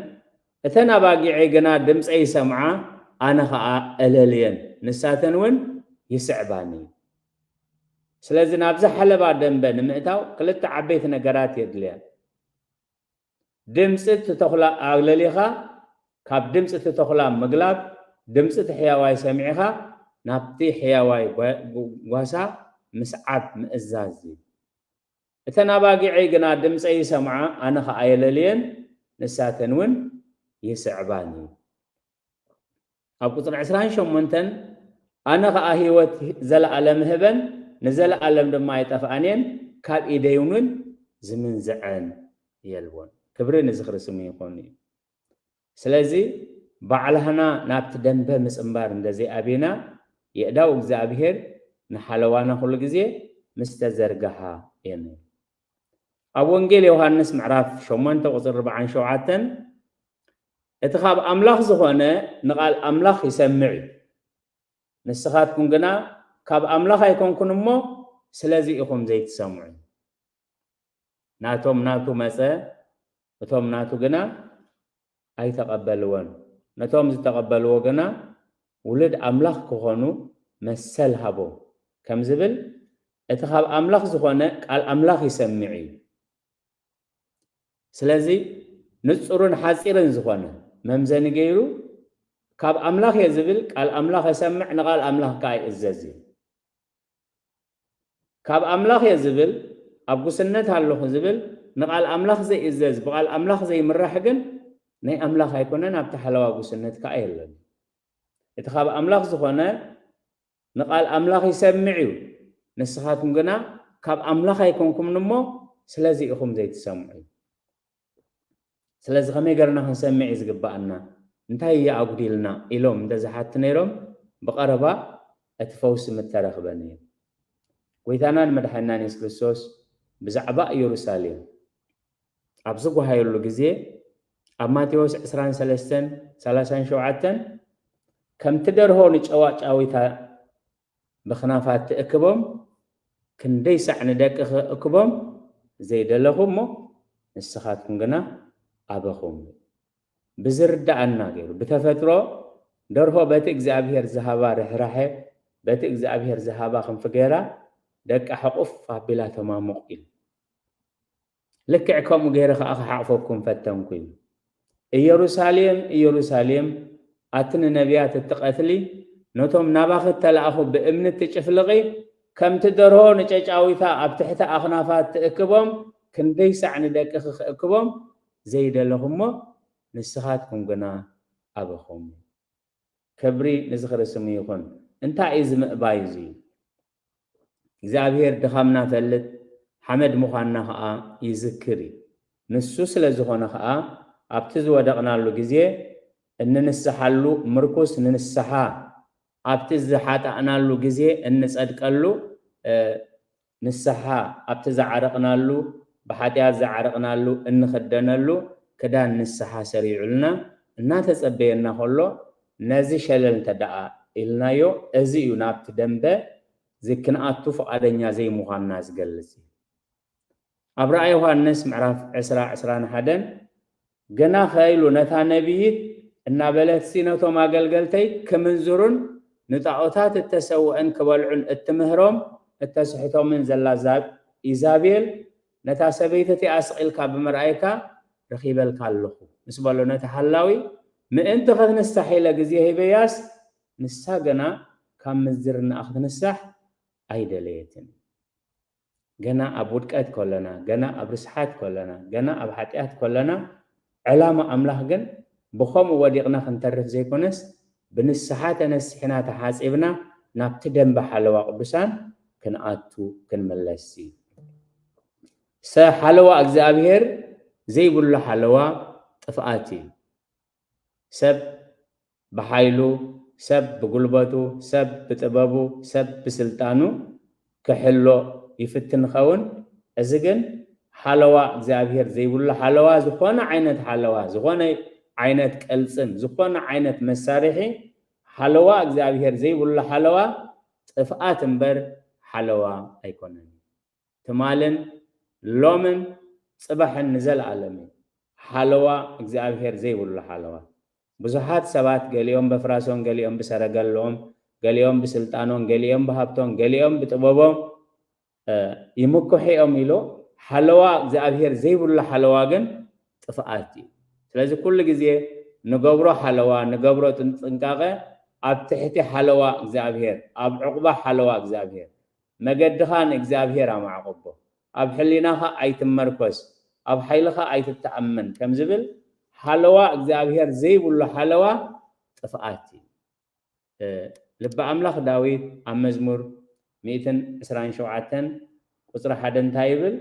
እተን ኣባጊዐይ ግና ድምፀይ ይሰምዓ፣ ኣነ ኸዓ እለልየን፣ ንሳተን እውን ይስዕባኒ። ስለዚ ናብዚ ሓለባ ደንበ ንምእታው ክልተ ዓበይቲ ነገራት የድልያ። ድምፂ እቲ ተኹላ ኣለሊኻ፣ ካብ ድምፂ እቲ ተኹላ ምግላብ፣ ድምፂ እቲ ሕያዋይ ሰሚዕኻ ናብቲ ሕያዋይ ጓ-፣ ጓሳ ምስዓብ ምእዛዝ እዩ። እተን ኣባጊዐይ ግና ድምፀይ ይሰምዓ፣ ኣነ ኸዓ የለልየን፣ ንሳተን እውን ይስዕባኒ። ኣብ ቁፅሪ ዕስራን ሸሞንተን፣ ኣነ ኸዓ ህይወት ዘለኣለም እህበን፣ ንዘለኣለም ድማ ኣይጠፍኣን እየን፣ ካብ ኢደይ እውን ዝምንዝዐን የልቦን። ክብሪ ንዝኽሪ ስሙ ይኹን እዩ። ስለዚ ባዕላህና ናብቲ ደንበ ምፅንባር እንደዘይኣብና፣ የእዳው እግዚኣብሔር ንሓለዋና ኩሉ ግዜ ምስ ተዘርግሓ እየን። ኣብ ወንጌል ዮሃንስ ምዕራፍ ሸሞንተ ቁፅሪ ኣርብዓን ሸውዓተን፣ እቲ ካብ ኣምላኽ ዝኾነ ንቓል ኣምላኽ ይሰምዕ እዩ። ንስኻትኩም ግና ካብ ኣምላኽ ኣይኮንኩን እሞ፣ ስለዚ ኢኹም ዘይትሰምዑ። ናቶም ናቱ መጸ፣ እቶም ናቱ ግና ኣይተቐበልዎን። ነቶም ዝተቐበልዎ ግና ውሉድ ኣምላኽ ክኾኑ መሰል ሃቦም። ከም ዝብል፣ እቲ ካብ ኣምላኽ ዝኾነ ቃል ኣምላኽ ይሰምዕ እዩ። ስለዚ ንጹርን ሓጺርን ዝኾነ መምዘኒ ገይሩ፣ ካብ ኣምላኽ እየ ዝብል፣ ቃል ኣምላኽ የሰምዕ፣ ንቓል ኣምላኽ ከኣ ይእዘዝ እዩ። ካብ ኣምላኽ እየ ዝብል፣ ኣብ ጉስነት ኣለኹ ዝብል፣ ንቓል ኣምላኽ ዘይእዘዝ፣ ብቓል ኣምላኽ ዘይምራሕ ግን ናይ ኣምላኽ ኣይኮነን፣ ኣብቲ ሓለዋ ጉስነት ከኣ የለን። እቲ ካብ ኣምላኽ ዝኾነ ንቓል ኣምላኽ ይሰምዕ እዩ። ንስኻትኩም ግና ካብ ኣምላኽ ኣይኮንኩምን እሞ፣ ስለዚ ኢኹም ዘይትሰምዑ። ስለዚ ከመይ ገርና ክንሰምዕ እዩ ዝግብኣና? እንታይ እዩ ኣጉዲልና? ኢሎም እንተዝሓቱ ነይሮም፣ ብቐረባ እቲ ፈውሲ ምተረኽበ ነይሩ። ጎይታናን መድሓኒናን የሱስ ክርስቶስ ብዛዕባ ኢየሩሳሌም ኣብ ዝጓሃየሉ ግዜ፣ ኣብ ማቴዎስ ዕስራን ሰለስተን ሰላሳን ሸውዓተን፣ ከምቲ ደርሆ ንጨዋጫዊታ ብኽናፋት ትእክቦም፣ ክንደይ ሳዕ ንደቅኺ እክቦም ዘይደለኹ እሞ፣ ንስኻትኩም ግና ኣበኹም። ብዝርድኣና ገይሩ፣ ብተፈጥሮ ደርሆ በቲ እግዚኣብሔር ዝሃባ ርሕራሐ፣ በቲ እግዚኣብሔር ዝሃባ ክንፊ ገይራ፣ ደቃ ሕቑፍ ኣቢላ ተማሙቕ ኢሉ። ልክዕ ከምኡ ገይረ ኸኣ ክሓቕፈኩም ፈተንኩ ኢሉ። ኢየሩሳሌም፣ ኢየሩሳሌም፣ ኣቲ ንነቢያት እትቐትሊ፣ ነቶም ናባኺ እተላእኹ ብእምኒ እትጭፍልቒ፣ ከምቲ ደርሆ ንጨጫዊታ ኣብ ትሕቲ ኣኽናፋት ትእክቦም፣ ክንደይ ሳዕ ንደቅኺ ክእክቦም ዘይደለኹ እሞ፣ ንስኻትኩም ግና ኣበኹም። ክብሪ ንዝኽሪ ስሙ ይኹን። እንታይ እዩ እዚ ምእባይ እዚ? እግዚኣብሔር ድኻምና ፈልጥ፣ ሓመድ ምዃንና ኸኣ ይዝክር እዩ። ንሱ ስለ ዝኾነ ኸኣ፣ ኣብቲ ዝወደቕናሉ ግዜ እንንስሓሉ ምርኩስ ንንስሓ፣ ኣብቲ ዝሓጣእናሉ ግዜ እንጸድቀሉ፣ እ፣ ንስሓ፣ ኣብቲ ዝዓረቕናሉ፣ ብሓጢኣት ዝዓረቕናሉ እንኽደነሉ ክዳን ንስሓ ሰሪዑልና እናተጸበየና ከሎ፣ ነዚ ሸለል እንተ ደኣ ኢልናዮ፣ እዚ እዩ ናብቲ ደንበ እዚ ክንኣቱ ፍቓደኛ ዘይምዃንና ዝገልጽ እዩ። ኣብ ራእይ ዮሃንስ ምዕራፍ ዕስራ፣ ዕስራን ሓደን፣ ገና ከ ኢሉ ነታ ነቢይት እናበለትሲ ነቶም ኣገልገልተይ ክምንዝሩን ንጣኦታት እተሰውአን ክበልዑን እትምህሮም እተስሕቶምን ዘላ ዛ-፣ ኢዛቤል፣ ነታ ሰበይቲ እቲኣ ስቕ ኢልካ ብምርኣይካ ረኺበልካ ኣለኹ ምስ በሎ ነቲ ሓላዊ፣ ምእንቲ ክትንሳሕ ኢለ ግዜ ሂበያስ፣ ንሳ ገና ካብ ምንዝርናኣ ክትንሳሕ ኣይደለየትን። ገና ኣብ ውድቀት ከለና፣ ገና ኣብ ርስሓት ከለና፣ ገና ኣብ ሓጢኣት ከለና፣ ዕላማ ኣምላኽ ግን ብኸምኡ ወዲቕና ክንተርፍ ዘይኮነስ፣ ብንስሓ ተነሲሕና ተሓጺብና ናብቲ ደንበ ሓለዋ ቅዱሳን ክንኣቱ ክንምለስ እዩ። ሰ-፣ ሓለዋ እግዚኣብሔር ዘይብሉ ሓለዋ ጥፍኣት እዩ። ሰብ ብሓይሉ፣ ሰብ ብጉልበቱ፣ ሰብ ብጥበቡ፣ ሰብ ብስልጣኑ ክሕሎ ይፍትን ይኸውን። እዚ ግን ሓለዋ እግዚኣብሔር ዘይብሉ ሓለዋ፣ ዝኾነ ዓይነት ሓለዋ፣ ዝኾነ ዓይነት ቅልጽም፣ ዝኾነ ዓይነት መሳርሒ ሓለዋ እግዚኣብሔር ዘይብሉ ሓለዋ ጥፍኣት እምበር ሓለዋ ኣይኮነን። ትማልን ሎምን ጽባሕን ንዘለኣለምን ሓለዋ እግዚኣብሔር ዘይብሉ ሓለዋ። ብዙሓት ሰባት ገሊኦም በፍራሶም፣ ገሊኦም ብሰረገሎም፣ ገሊኦም ብስልጣኖም፣ ገሊኦም ብሃብቶም፣ ገሊኦም ብጥበቦም ይምክሑ እዮም ኢሉ ሓለዋ እግዚኣብሔር ዘይብሉ ሓለዋ ግን ጥፍኣት እዩ። ስለዚ ኩሉ ግዜ ንገብሮ ሓለዋ፣ ንገብሮ ጥንቃቐ ኣብ ትሕቲ ሓለዋ እግዚኣብሔር፣ ኣብ ዕቑባ ሓለዋ እግዚኣብሔር፣ መገድኻ ንእግዚኣብሔር ኣማዕቕቦ፣ ኣብ ሕሊናኻ ኣይትመርኮስ፣ ኣብ ሓይልኻ ኣይትተኣመን ከም ዝብል ሓለዋ እግዚኣብሔር ዘይብሉ ሓለዋ ጥፍኣት እዩ። ልበ ኣምላኽ ዳዊት ኣብ መዝሙር ሚእትን ዕስራን ሸውዓተን ቁጽሪ ሓደ እንታይ ይብል?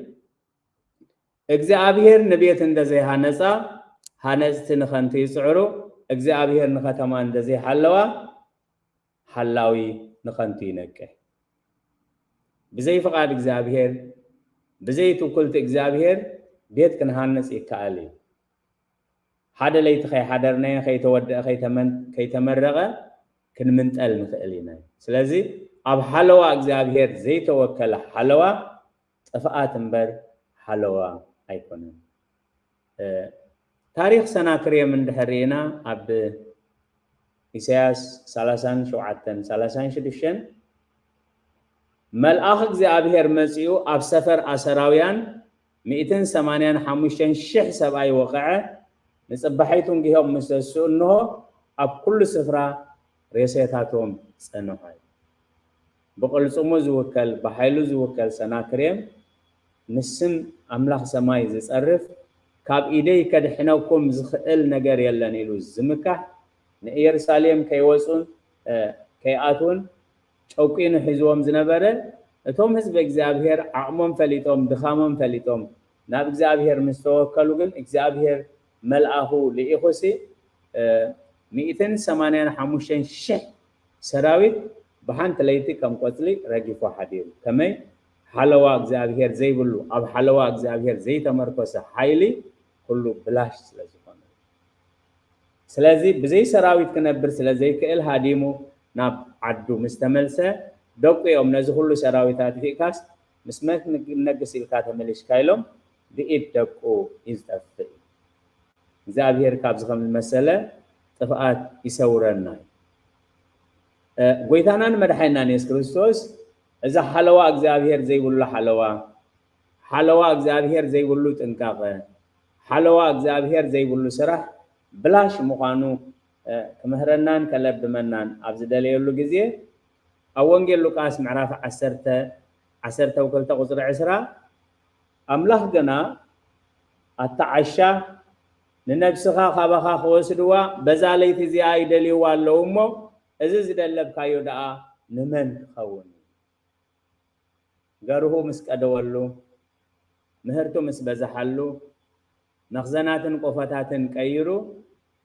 እግዚኣብሔር ንቤት እንተዘይሃነጻ ሃነጽቲ ንኸንቱ ይጽዕሩ፣ እግዚኣብሔር ንኸተማ እንተዘይሓለዋ ሓላዊ ንኸንቱ ይነቅሕ። ብዘይ ፍቓድ እግዚኣብሔር፣ ብዘይ ትውክልቲ እግዚኣብሔር ቤት ክንሃንጽ ይከኣል እዩ። ሓደ ለይቲ ከይሓደርናዮ፣ ከይተወደአ፣ ከይተመን-፣ ከይተመረቐ ክንምንጠል ንኽእል ኢና። ስለዚ ኣብ ሓለዋ እግዚኣብሔር ዘይተወከለ ሓለዋ ጥፍኣት እምበር ሓለዋ ኣይኮነን። ታሪኽ ሰናክሬም እንድሕር ርኢና ኣብ ኢሳያስ ሰላሳን ሸውዓተን ሰላሳን ሽዱሽተን መልኣኽ እግዚኣብሔር መጺኡ ኣብ ሰፈር ኣሰራውያን ሚእትን ሰማንያን ሓሙሽተን ሽሕ ሰብኣይ ወቕዐ። ንጽባሒቱ እንጊሆም ምስ ተስኡ እንሆ ኣብ ኩሉ ስፍራ ሬሳታቶም ጸንሖ። ብቕልጽሙ ዝውከል፣ ብሓይሉ ዝውከል ሰናክሬም ንስም ኣምላኽ ሰማይ ዝጸርፍ፣ ካብ ኢደይ ከድሕነኩም ዝኽእል ነገር የለን ኢሉ ዝምካሕ፣ ንኢየሩሳሌም ከይወጹን ከይኣትውን ጨቂኑ ሒዝዎም ዝነበረ፣ እቶም ህዝቢ እግዚኣብሔር ዓቕሞም ፈሊጦም ድኻሞም ፈሊጦም ናብ እግዚኣብሔር ምስ ተወከሉ ግን እግዚኣብሔር መልኣኹ ልኢኹሲ ሚእትን ሰማንያን ሓሙሽተን ሽሕ ሰራዊት ብሓንቲ ለይቲ ከም ቆጽሊ ረጊፎ ሓዲሩ። ከመይ ሓለዋ እግዚኣብሔር ዘይብሉ፣ ኣብ ሓለዋ እግዚኣብሔር ዘይተመርኮሰ ሓይሊ ኩሉ ብላሽ ስለ ዝኾነ። ስለዚ ብዘይ ሰራዊት ክነብር ስለ ዘይክእል ሃዲሙ ናብ ዓዱ ምስ ተመልሰ ደቁ እዮም ነዚ ኩሉ ሰራዊት ኣጥፊእካስ ምስ መን ክነግስ ኢልካ ተመሊስካ ኢሎም ብኢድ ደቁ እዩ ዝጠፍእ። እግዚኣብሔር ካብዚ ከም ዝመሰለ ጥፍኣት ይሰውረና። ጎይታናን መድሓይናን የሱስ ክርስቶስ እዛ ሓለዋ እግዚኣብሔር ዘይብሉ ሓለዋ፣ ሓለዋ እግዚኣብሔር ዘይብሉ ጥንቃቐ፣ ሓለዋ እግዚኣብሔር ዘይብሉ ስራሕ ብላሽ ምዃኑ ክምህረናን ከለብመናን ኣብ ዝደለየሉ ግዜ ኣብ ወንጌል ሉቃስ ምዕራፍ ዓሰርተ፣ ዓሰርተ ወክልተ ቁጽሪ ዕስራ ኣምላኽ ግና ኣታ ዓሻ ንነብስኻ ካባኻ ክወስድዋ በዛ ለይቲ እዚኣ ይደልይዋ ኣለዉ እሞ እዚ ዝደለብካዮ ደኣ ንመን ክኸውን እዩ? ገርሁ ምስ ቀደወሉ፣ ምህርቱ ምስ በዝሓሉ፣ መኽዘናትን ቆፎታትን ቀይሩ፣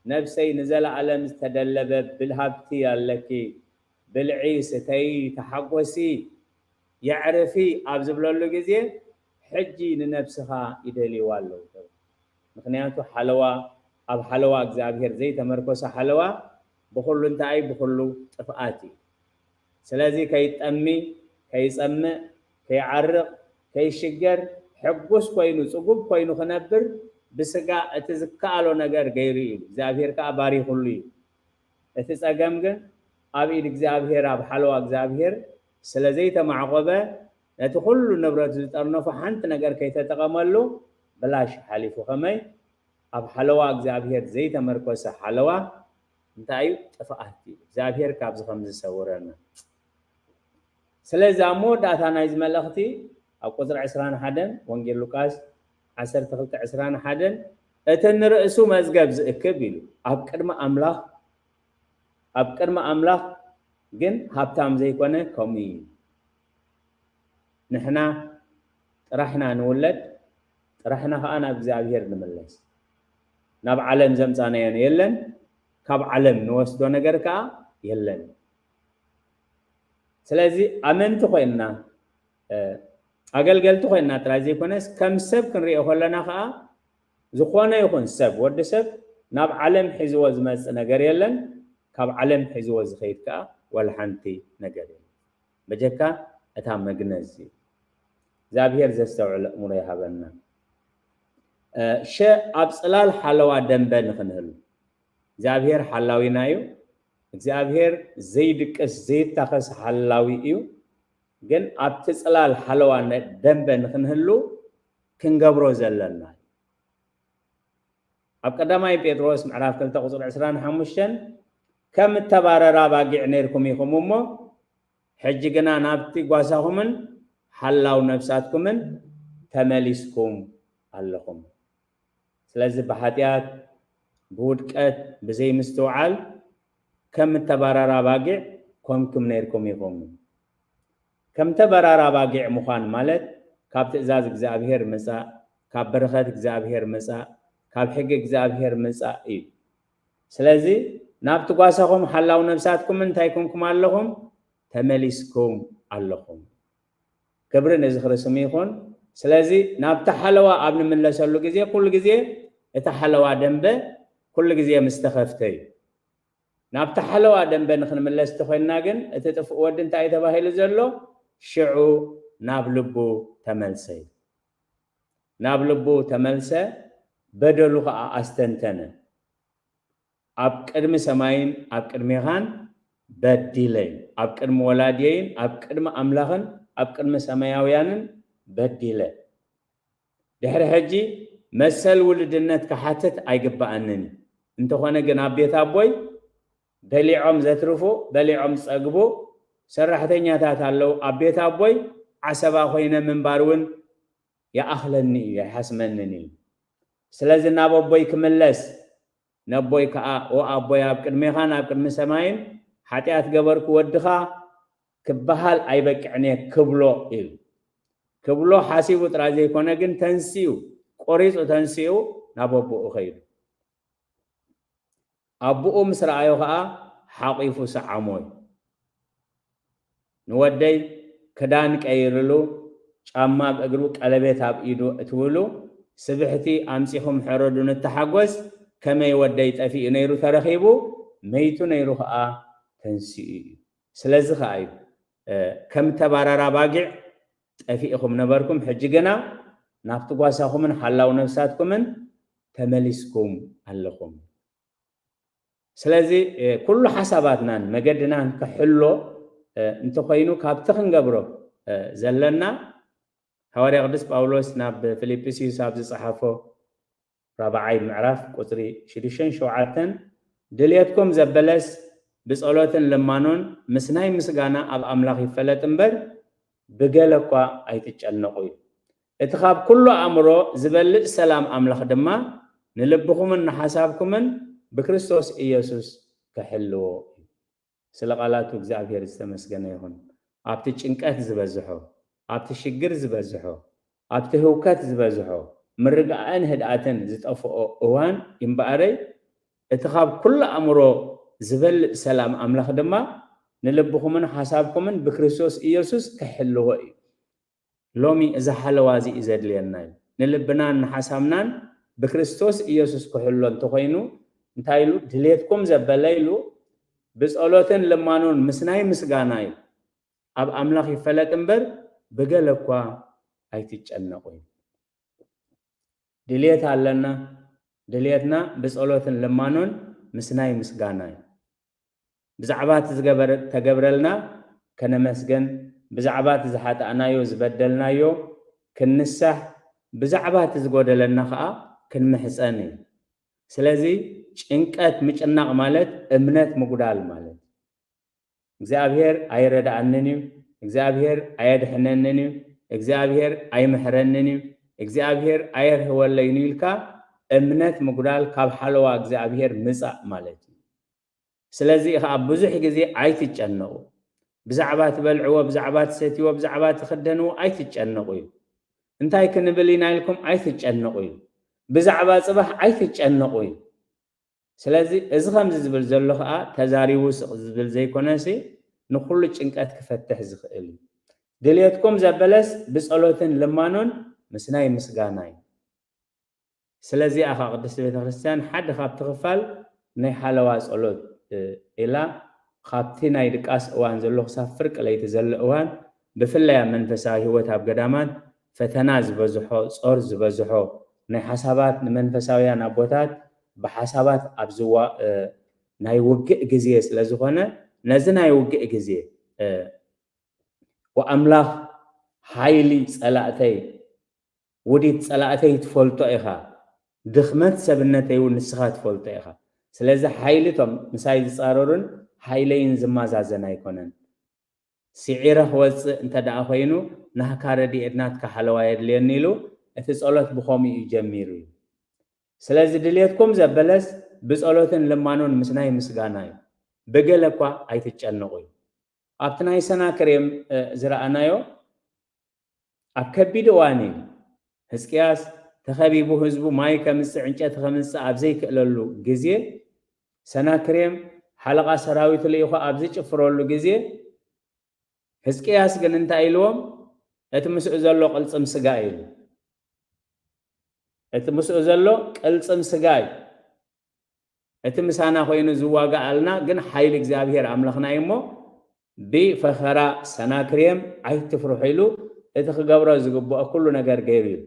ነብሰይ ንዘለኣለም ዝተደለበ ብልሃብቲ ኣለኪ፣ ብልዒ፣ ስተዪ፣ ተሓጎሲ፣ የዕርፊ ኣብ ዝብለሉ ግዜ፣ ሕጂ ንነብስኻ ይደልይዋ ኣለዉ። ምኽንያቱ ሓለዋ፣ ኣብ ሓለዋ እግዚኣብሔር ዘይተመርኮሰ ሓለዋ ብኹሉ እንታይ ብኹሉ ጥፍኣት እዩ። ስለዚ ከይጠሚ፣ ከይጸምእ፣ ከይዓርቕ፣ ከይሽገር፣ ሕጉስ ኮይኑ፣ ጽጉብ ኮይኑ ክነብር ብስጋ እቲ ዝከኣሎ ነገር ገይሩ እዩ። እግዚኣብሔር ከኣ ባሪኹሉ እዩ። እቲ ጸገም ግን ኣብ ኢድ እግዚኣብሔር፣ ኣብ ሓለዋ እግዚኣብሔር ስለ ዘይተማዕቆበ፣ ነቲ ኩሉ ንብረቱ ዝጠርነፎ ሓንቲ ነገር ከይተጠቐመሉ ብላሽ ሓሊፉ። ከመይ? ኣብ ሓለዋ እግዚኣብሔር ዘይተመርኮሰ ሓለዋ እንታይ እዩ? ጥፍኣት እዩ። እግዚኣብሔር ካብዚ ከም ዝሰውረና። ስለዚ ኣብ መወዳእታ ናይዚ መልእኽቲ ኣብ ቁጽሪ ዕስራን ሓደን ወንጌል ሉቃስ ዓሰርተ ክልተ ዕስራን ሓደን እቲ ንርእሱ መዝገብ ዝእክብ ኢሉ ኣብ ቅድሚ ኣምላኽ፣ ኣብ ቅድሚ ኣምላኽ ግን ሃብታም ዘይኮነ ከምኡ እዩ። ንሕና ጥራሕና ንውለድ፣ ጥራሕና ኸኣ ናብ እግዚኣብሔር ንምለስ። ናብ ዓለም ዘምጻናዮ የለን፣ ካብ ዓለም ንወስዶ ነገር ከኣ የለን። ስለዚ ኣመንቲ ኮይንና፣ እ፣ ኣገልገልቲ ኮይና ጥራይ ዘይኮነስ ከም ሰብ ክንሪኦ ከለና ከዓ ዝኾነ ይኹን ሰብ፣ ወዲ ሰብ ናብ ዓለም ሒዝዎ ዝመፅእ ነገር የለን። ካብ ዓለም ሒዝዎ ዝኸይድ ከዓ ዋላ ሓንቲ ነገር የለን። በጀካ እታ መግነዝ እዩ። እግዚኣብሔር ዘስተውዕል ኣእምሮ ይሃበና። ሸ ኣብ ፅላል ሓለዋ ደንበ ንክንህሉ። እግዚኣብሔር ሓላዊና እዩ። እግዚኣብሔር ዘይድቅስ ዘይታኸስ ሓላዊ እዩ። ግን ኣብቲ ፅላል ሓለዋ ደንበ ንክንህሉ ክንገብሮ ዘለና እዩ። ኣብ ቀዳማይ ጴጥሮስ ምዕራፍ ክልተ ቁፅሪ ዕስራን ሓሙሽተን ከም እተባረራ ባጊዕ ነይርኩም ኢኹም እሞ ሕጂ ግና ናብቲ ጓሳኹምን ሓላው ነፍሳትኩምን ተመሊስኩም ኣለኹም። ስለዚ ብሓጢኣት፣ ብውድቀት፣ ብዘይምስትውዓል ከም እተባራራ ባጊዕ ኮንኩም ነይርኩም ኢኹም። ከም ተበራራ ባጊዕ ምዃን ማለት ካብ ትእዛዝ እግዚኣብሔር ምጻእ፣ ካብ በረኸት እግዚኣብሔር ምጻእ፣ ካብ ሕጊ እግዚኣብሔር ምጻእ እዩ። ስለዚ ናብቲ ጓሳኹም ሓላው ነፍሳትኩም እንታይ ኮንኩም ኣለኹም? ተመሊስኩም ኣለኹም። ክብሪ ንዝኽሪ ስሙ ይኹን። ስለዚ ናብቲ ሓለዋ ኣብ ንምለሰሉ ግዜ ኩሉ ግዜ እቲ ሓለዋ ደንበ ኩሉ ግዜ ምስ ተኸፍተ እዩ። ናብቲ ሓለዋ ደንበ ንክንምለስ እንተኮይንና ግን እቲ ጥፉእ ወዲ እንታይ እዩ ተባሂሉ ዘሎ? ሽዑ ናብ ልቡ ተመልሰ እዩ። ናብ ልቡ ተመልሰ፣ በደሉ ከዓ ኣስተንተነ። ኣብ ቅድሚ ሰማይን ኣብ ቅድሜኻን በዲለ፣ ኣብ ቅድሚ ወላዲየይን ኣብ ቅድሚ ኣምላኽን ኣብ ቅድሚ ሰማያውያንን በዲለ። ድሕሪ ሕጂ መሰል ውልድነት ክሓትት ኣይግባኣንን እዩ። እንተኾነ ግን ኣብ ቤት ኣቦይ በሊዖም ዘትርፉ፣ በሊዖም ዝጸግቡ ሰራሕተኛታት ኣለዉ። ኣብ ቤት ኣቦይ ዓሰባ ኮይነ ምንባር እውን ይኣኽለኒ እዩ፣ ኣይሓስመንን እዩ። ስለዚ ናብ ኣቦይ ክምለስ፣ ነቦይ ከኣ፣ "ኦ ኣቦይ፣ ኣብ ቅድሜኻን ኣብ ቅድሚ ሰማይን ሓጢኣት ገበርኩ፣ ወድኻ ክበሃል ኣይበቅዕን እየ" ክብሎ ኢሉ። ክብሎ ሓሲቡ ጥራይ ዘይኮነ ግን ተንሲኡ፣ ቆሪጹ ተንሲኡ ናብ ኣቦኡ ከይዱ። ኣቦኡ ምስ ረኣዮ ከኣ ሓቂፉ ሰዓሞ እዩ። ንወደይ ክዳን ቀይርሉ፣ ጫማ ኣብ እግሩ፣ ቀለቤት ኣብ ኢዱ እትውሉ፣ ስብሕቲ ኣምጺኹም ሕረዱ ንተሓጎስ፣ ከመይ ወደይ ጠፊኡ ነይሩ ተረኺቡ፣ መይቱ ነይሩ ከኣ ተንሲኡ እዩ። ስለዚ ከኣ እዩ፣ እ፣ ከም ተባራራ ባጊዕ ጠፊእኹም ነበርኩም፣ ሕጂ ግና ናብቲ ጓሳኹምን ሓላው ነፍሳትኩምን ተመሊስኩም ኣለኹም። ስለዚ፣ እ፣ ኩሉ ሓሳባትናን መገድናን ክሕሎ፣ እ፣ እንተኾይኑ ካብቲ ክንገብሮ፣ እ፣ ዘለና ሃዋርያ ቅዱስ ጳውሎስ ናብ ፊልጵስዩስ ኣብ ዝጸሓፎ ራብዓይ ምዕራፍ ቁጽሪ ሽዱሽተን ሸውዓተን፣ "ድልየትኩም ዘበለስ ብጸሎትን ልማኖን ምስ ናይ ምስጋና ኣብ ኣምላኽ ይፈለጥ እምበር፣ ብገለ እኳ ኣይትጨነቑ" እዩ። "እቲ ካብ ኩሉ ኣእምሮ ዝበልጽ ሰላም ኣምላኽ ድማ ንልብኹምን ንሓሳብኩምን ብክርስቶስ ኢየሱስ ክሕልዎ" እዩ። ስለ ቃላቱ እግዚኣብሔር ዝተመስገነ ይኹን። ኣብቲ ጭንቀት ዝበዝሖ፣ ኣብቲ ሽግር ዝበዝሖ፣ ኣብቲ ህውከት ዝበዝሖ፣ ምርግኣእን ህድኣትን ዝጠፍኦ እዋን እምበኣረይ፣ እቲ ካብ ኩሉ ኣእምሮ ዝበልጽ ሰላም ኣምላኽ ድማ ንልብኹምን ሓሳብኩምን ብክርስቶስ ኢየሱስ ክሕልዎ እዩ። ሎሚ እዚ ሓለዋ እዚ እዩ ዘድልየና እዩ። ንልብናን ንሓሳብናን ብክርስቶስ ኢየሱስ ክሕሎ እንተኾይኑ፣ እንታይ ኢሉ? "ድሌትኩም ዘበለ" ኢሉ፣ "ብጸሎትን ልማኖን ምስ ናይ ምስጋና" ኢሉ፣ "ኣብ ኣምላኽ ይፈለጥ እምበር ብገለ እኳ ኣይትጨነቑ" እዩ። ድሌት ኣለና። ድሌትና ብጸሎትን ልማኖን ምስ ናይ ምስጋና እዩ። ብዛዕባ እቲ ዝገበረ-፣ ተገብረልና ከነመስገን፣ ብዛዕባ እቲ ዝሓጣእናዮ፣ ዝበደልናዮ ክንንሳሕ፣ ብዛዕባ እቲ ዝጎደለና ኸኣ ክንምሕጸን እዩ። ስለዚ ጭንቀት ምጭናቕ ማለት እምነት ምጉዳል ማለት እዩ። እግዚኣብሔር ኣይረድኣንን እዩ፣ እግዚኣብሔር ኣየድሕነንን እዩ፣ እግዚኣብሔር ኣይምሕረንን እዩ፣ እግዚኣብሔር ኣየርህወለይን እዩ ኢልካ እምነት ምጉዳል ካብ ሓለዋ እግዚኣብሔር ምጻእ ማለት እዩ። ስለዚ ኸዓ ብዙሕ ግዜ ኣይትጨነቑ። ብዛዕባ ትበልዕዎ፣ ብዛዕባ ትሰትይዎ፣ ብዛዕባ ትኽደንዎ ኣይትጨነቑ እዩ። እንታይ ክንብል ኢና ኢልኩም ኣይትጨነቑ እዩ። ብዛዕባ ጽባሕ ኣይትጨነቑ እዩ። ስለዚ እዚ ከምዚ ዝብል ዘሎ ኸዓ ተዛሪቡ ስቕ ዝብል ዘይኮነሲ ንኹሉ ጭንቀት ክፈትሕ ዝኽእል እዩ። ድልየትኩም ዘበለስ ብጸሎትን ልማኖን ምስ ናይ ምስጋና እዩ። ስለዚ ኣኻ ቅድስቲ ቤተክርስትያን ሓደ ካብቲ ክፋል ናይ ሓለዋ ጸሎት ኢላ፣ ካብቲ ናይ ድቃስ እዋን ዘሎ ክሳብ ፍርቂ ለይቲ ዘሎ እዋን፣ ብፍላይ ኣብ መንፈሳዊ ህይወት ኣብ ገዳማት ፈተና ዝበዝሖ፣ ጾር ዝበዝሖ፣ ናይ ሓሳባት ንመንፈሳውያን ኣቦታት ብሓሳባት ኣብ ዝዋ ናይ ውግእ ግዜ ስለ ዝኾነ፣ ነዚ ናይ ውግእ ግዜ ወኣምላኽ ሓይሊ ጸላእተይ፣ ውዲት ጸላእተይ ትፈልጦ ኢኻ፣ ድኽመት ሰብነተይ እውን ንስኻ ትፈልጦ ኢኻ። ስለዚ ሓይሊ እቶም ምሳይ ዝጻረሩን ሓይለይን ዝመዛዘን ኣይኮነን። ስዒረ ክወጽእ እንተ ደኣ ኮይኑ፣ ናህካ ረድኤት ናትካ ሓለዋ የድልየኒ ኢሉ እቲ ጸሎት ብኸምኡ እዩ ጀሚሩ እዩ። ስለዚ ድልየትኩም ዘበለስ ብጸሎትን ልማኖን ምስ ናይ ምስጋና እዩ። ብገለ እኳ ኣይትጨነቑ እዩ። ኣብቲ ናይ ሰናክሬም ዝረኣናዮ ኣብ ከቢድ እዋን እዩ። ህዝቅያስ ተኸቢቡ ህዝቡ ማይ ከምጽእ ዕንጨቲ ከምጽእ ኣብ ዘይክእለሉ ግዜ፣ ሰናክሬም ሓለቓ ሰራዊት ልኢኹ ኣብ ዝጭፍረሉ ግዜ፣ ህዝቅያስ ግን እንታይ ኢልዎም? እቲ ምስኡ ዘሎ ቅልጽም ስጋ ኢሉ። እቲ ምስኡ ዘሎ ቅልጽም ስጋ እዩ። እቲ ምሳና ኮይኑ ዝዋጋኣልና ግን ሓይሊ እግዚኣብሔር ኣምላኽና እዩ እሞ፣ ብፈኸራ ሰናክሬም ኣይትፍርሑ ኢሉ እቲ ክገብሮ ዝግብኦ ኩሉ ነገር ገይሩ እዩ።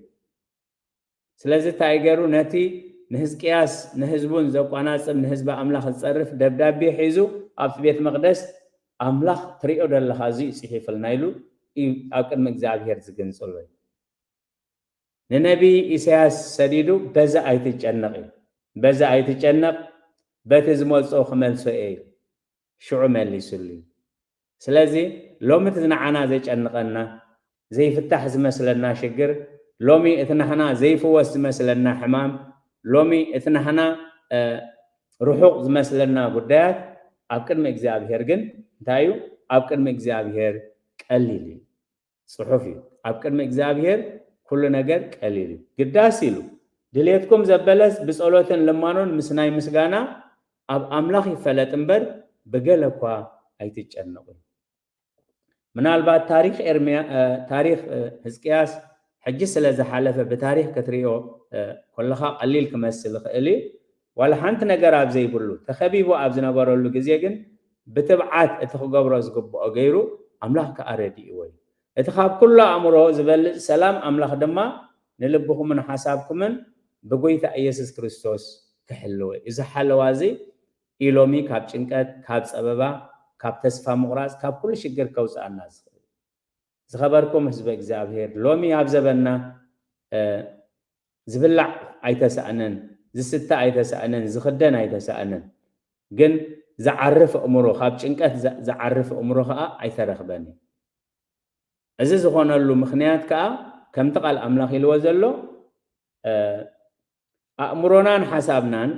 ስለዚ እንታይ ገይሩ? ነቲ ንህዝቅያስ ንህዝቡን ዘቋናጽብ ንህዝቢ ኣምላኽ ዝጸርፍ ደብዳቤ ሒዙ ኣብቲ ቤት መቕደስ ኣምላኽ ትሪኦ ደለኻ እዚ እዩ ጽሒፍልና ኢሉ እዩ ኣብ ቅድሚ እግዚኣብሔር ዝግንጽሎ እዩ። ንነቢይ ኢሳያስ ሰዲዱ በዚ ኣይትጨነቕ እዩ። በዚ ኣይትጨነቕ፣ በቲ ዝመልጾ ክመልሶ እየ እዩ። ሽዑ መሊሱሉ እዩ። ስለዚ ሎሚ እቲ ንዓና ዘጨንቐና፣ ዘይፍታሕ ዝመስለና ሽግር፣ ሎሚ እቲ ናህና ዘይፍወስ ዝመስለና ሕማም፣ ሎሚ እቲ ናህና ርሑቕ ዝመስለና ጉዳያት ኣብ ቅድሚ እግዚኣብሔር ግን እንታይ እዩ? ኣብ ቅድሚ እግዚኣብሔር ቀሊል እዩ። ጽሑፍ እዩ። ኣብ ቅድሚ እግዚኣብሔር ኩሉ ነገር ቀሊል እዩ። ግዳስ ኢሉ ድሌትኩም ዘበለስ ብጸሎትን ልማኖን ምስ ናይ ምስጋና ኣብ ኣምላኽ ይፈለጥ እምበር ብገለ እኳ ኣይትጨነቑ። ምናልባት ታሪኽ ኤርምያ ታሪኽ ህዝቅያስ ሕጂ ስለ ዝሓለፈ ብታሪኽ ክትሪኦ ኮለኻ ቀሊል ክመስል ይኽእል እዩ። ዋላ ሓንቲ ነገር ኣብ ዘይብሉ ተኸቢቡ ኣብ ዝነበረሉ ግዜ ግን ብትብዓት እቲ ክገብሮ ዝግብኦ ገይሩ ኣምላኽ ከኣ ረዲእዎ እዩ። እቲ ካብ ኩሉ ኣእምሮ ዝበልጽ ሰላም ኣምላኽ ድማ ንልብኹምን ሓሳብኩምን ብጎይታ ኢየሱስ ክርስቶስ ክሕልዎ እዩ። እዚ ሓለዋ እዚ ኢሎሚ ካብ ጭንቀት፣ ካብ ጸበባ፣ ካብ ተስፋ ምቑራጽ፣ ካብ ኩሉ ሽግር ከውጽኣና ዝኽእል። ዝኸበርኩም ህዝበ እግዚኣብሔር፣ ሎሚ ኣብ ዘበና ዝብላዕ ኣይተሳእነን፣ ዝስተ ኣይተሳእነን፣ ዝኽደን ኣይተሳእነን። ግን ዝዓርፍ ኣእምሮ፣ ካብ ጭንቀት ዝዓርፍ ኣእምሮ ከዓ ኣይተረኽበን እዩ። እዚ ዝኾነሉ ምኽንያት ከዓ ከምቲ ቃል ኣምላኽ ኢልዎ ዘሎ ኣእምሮናን ሓሳብናን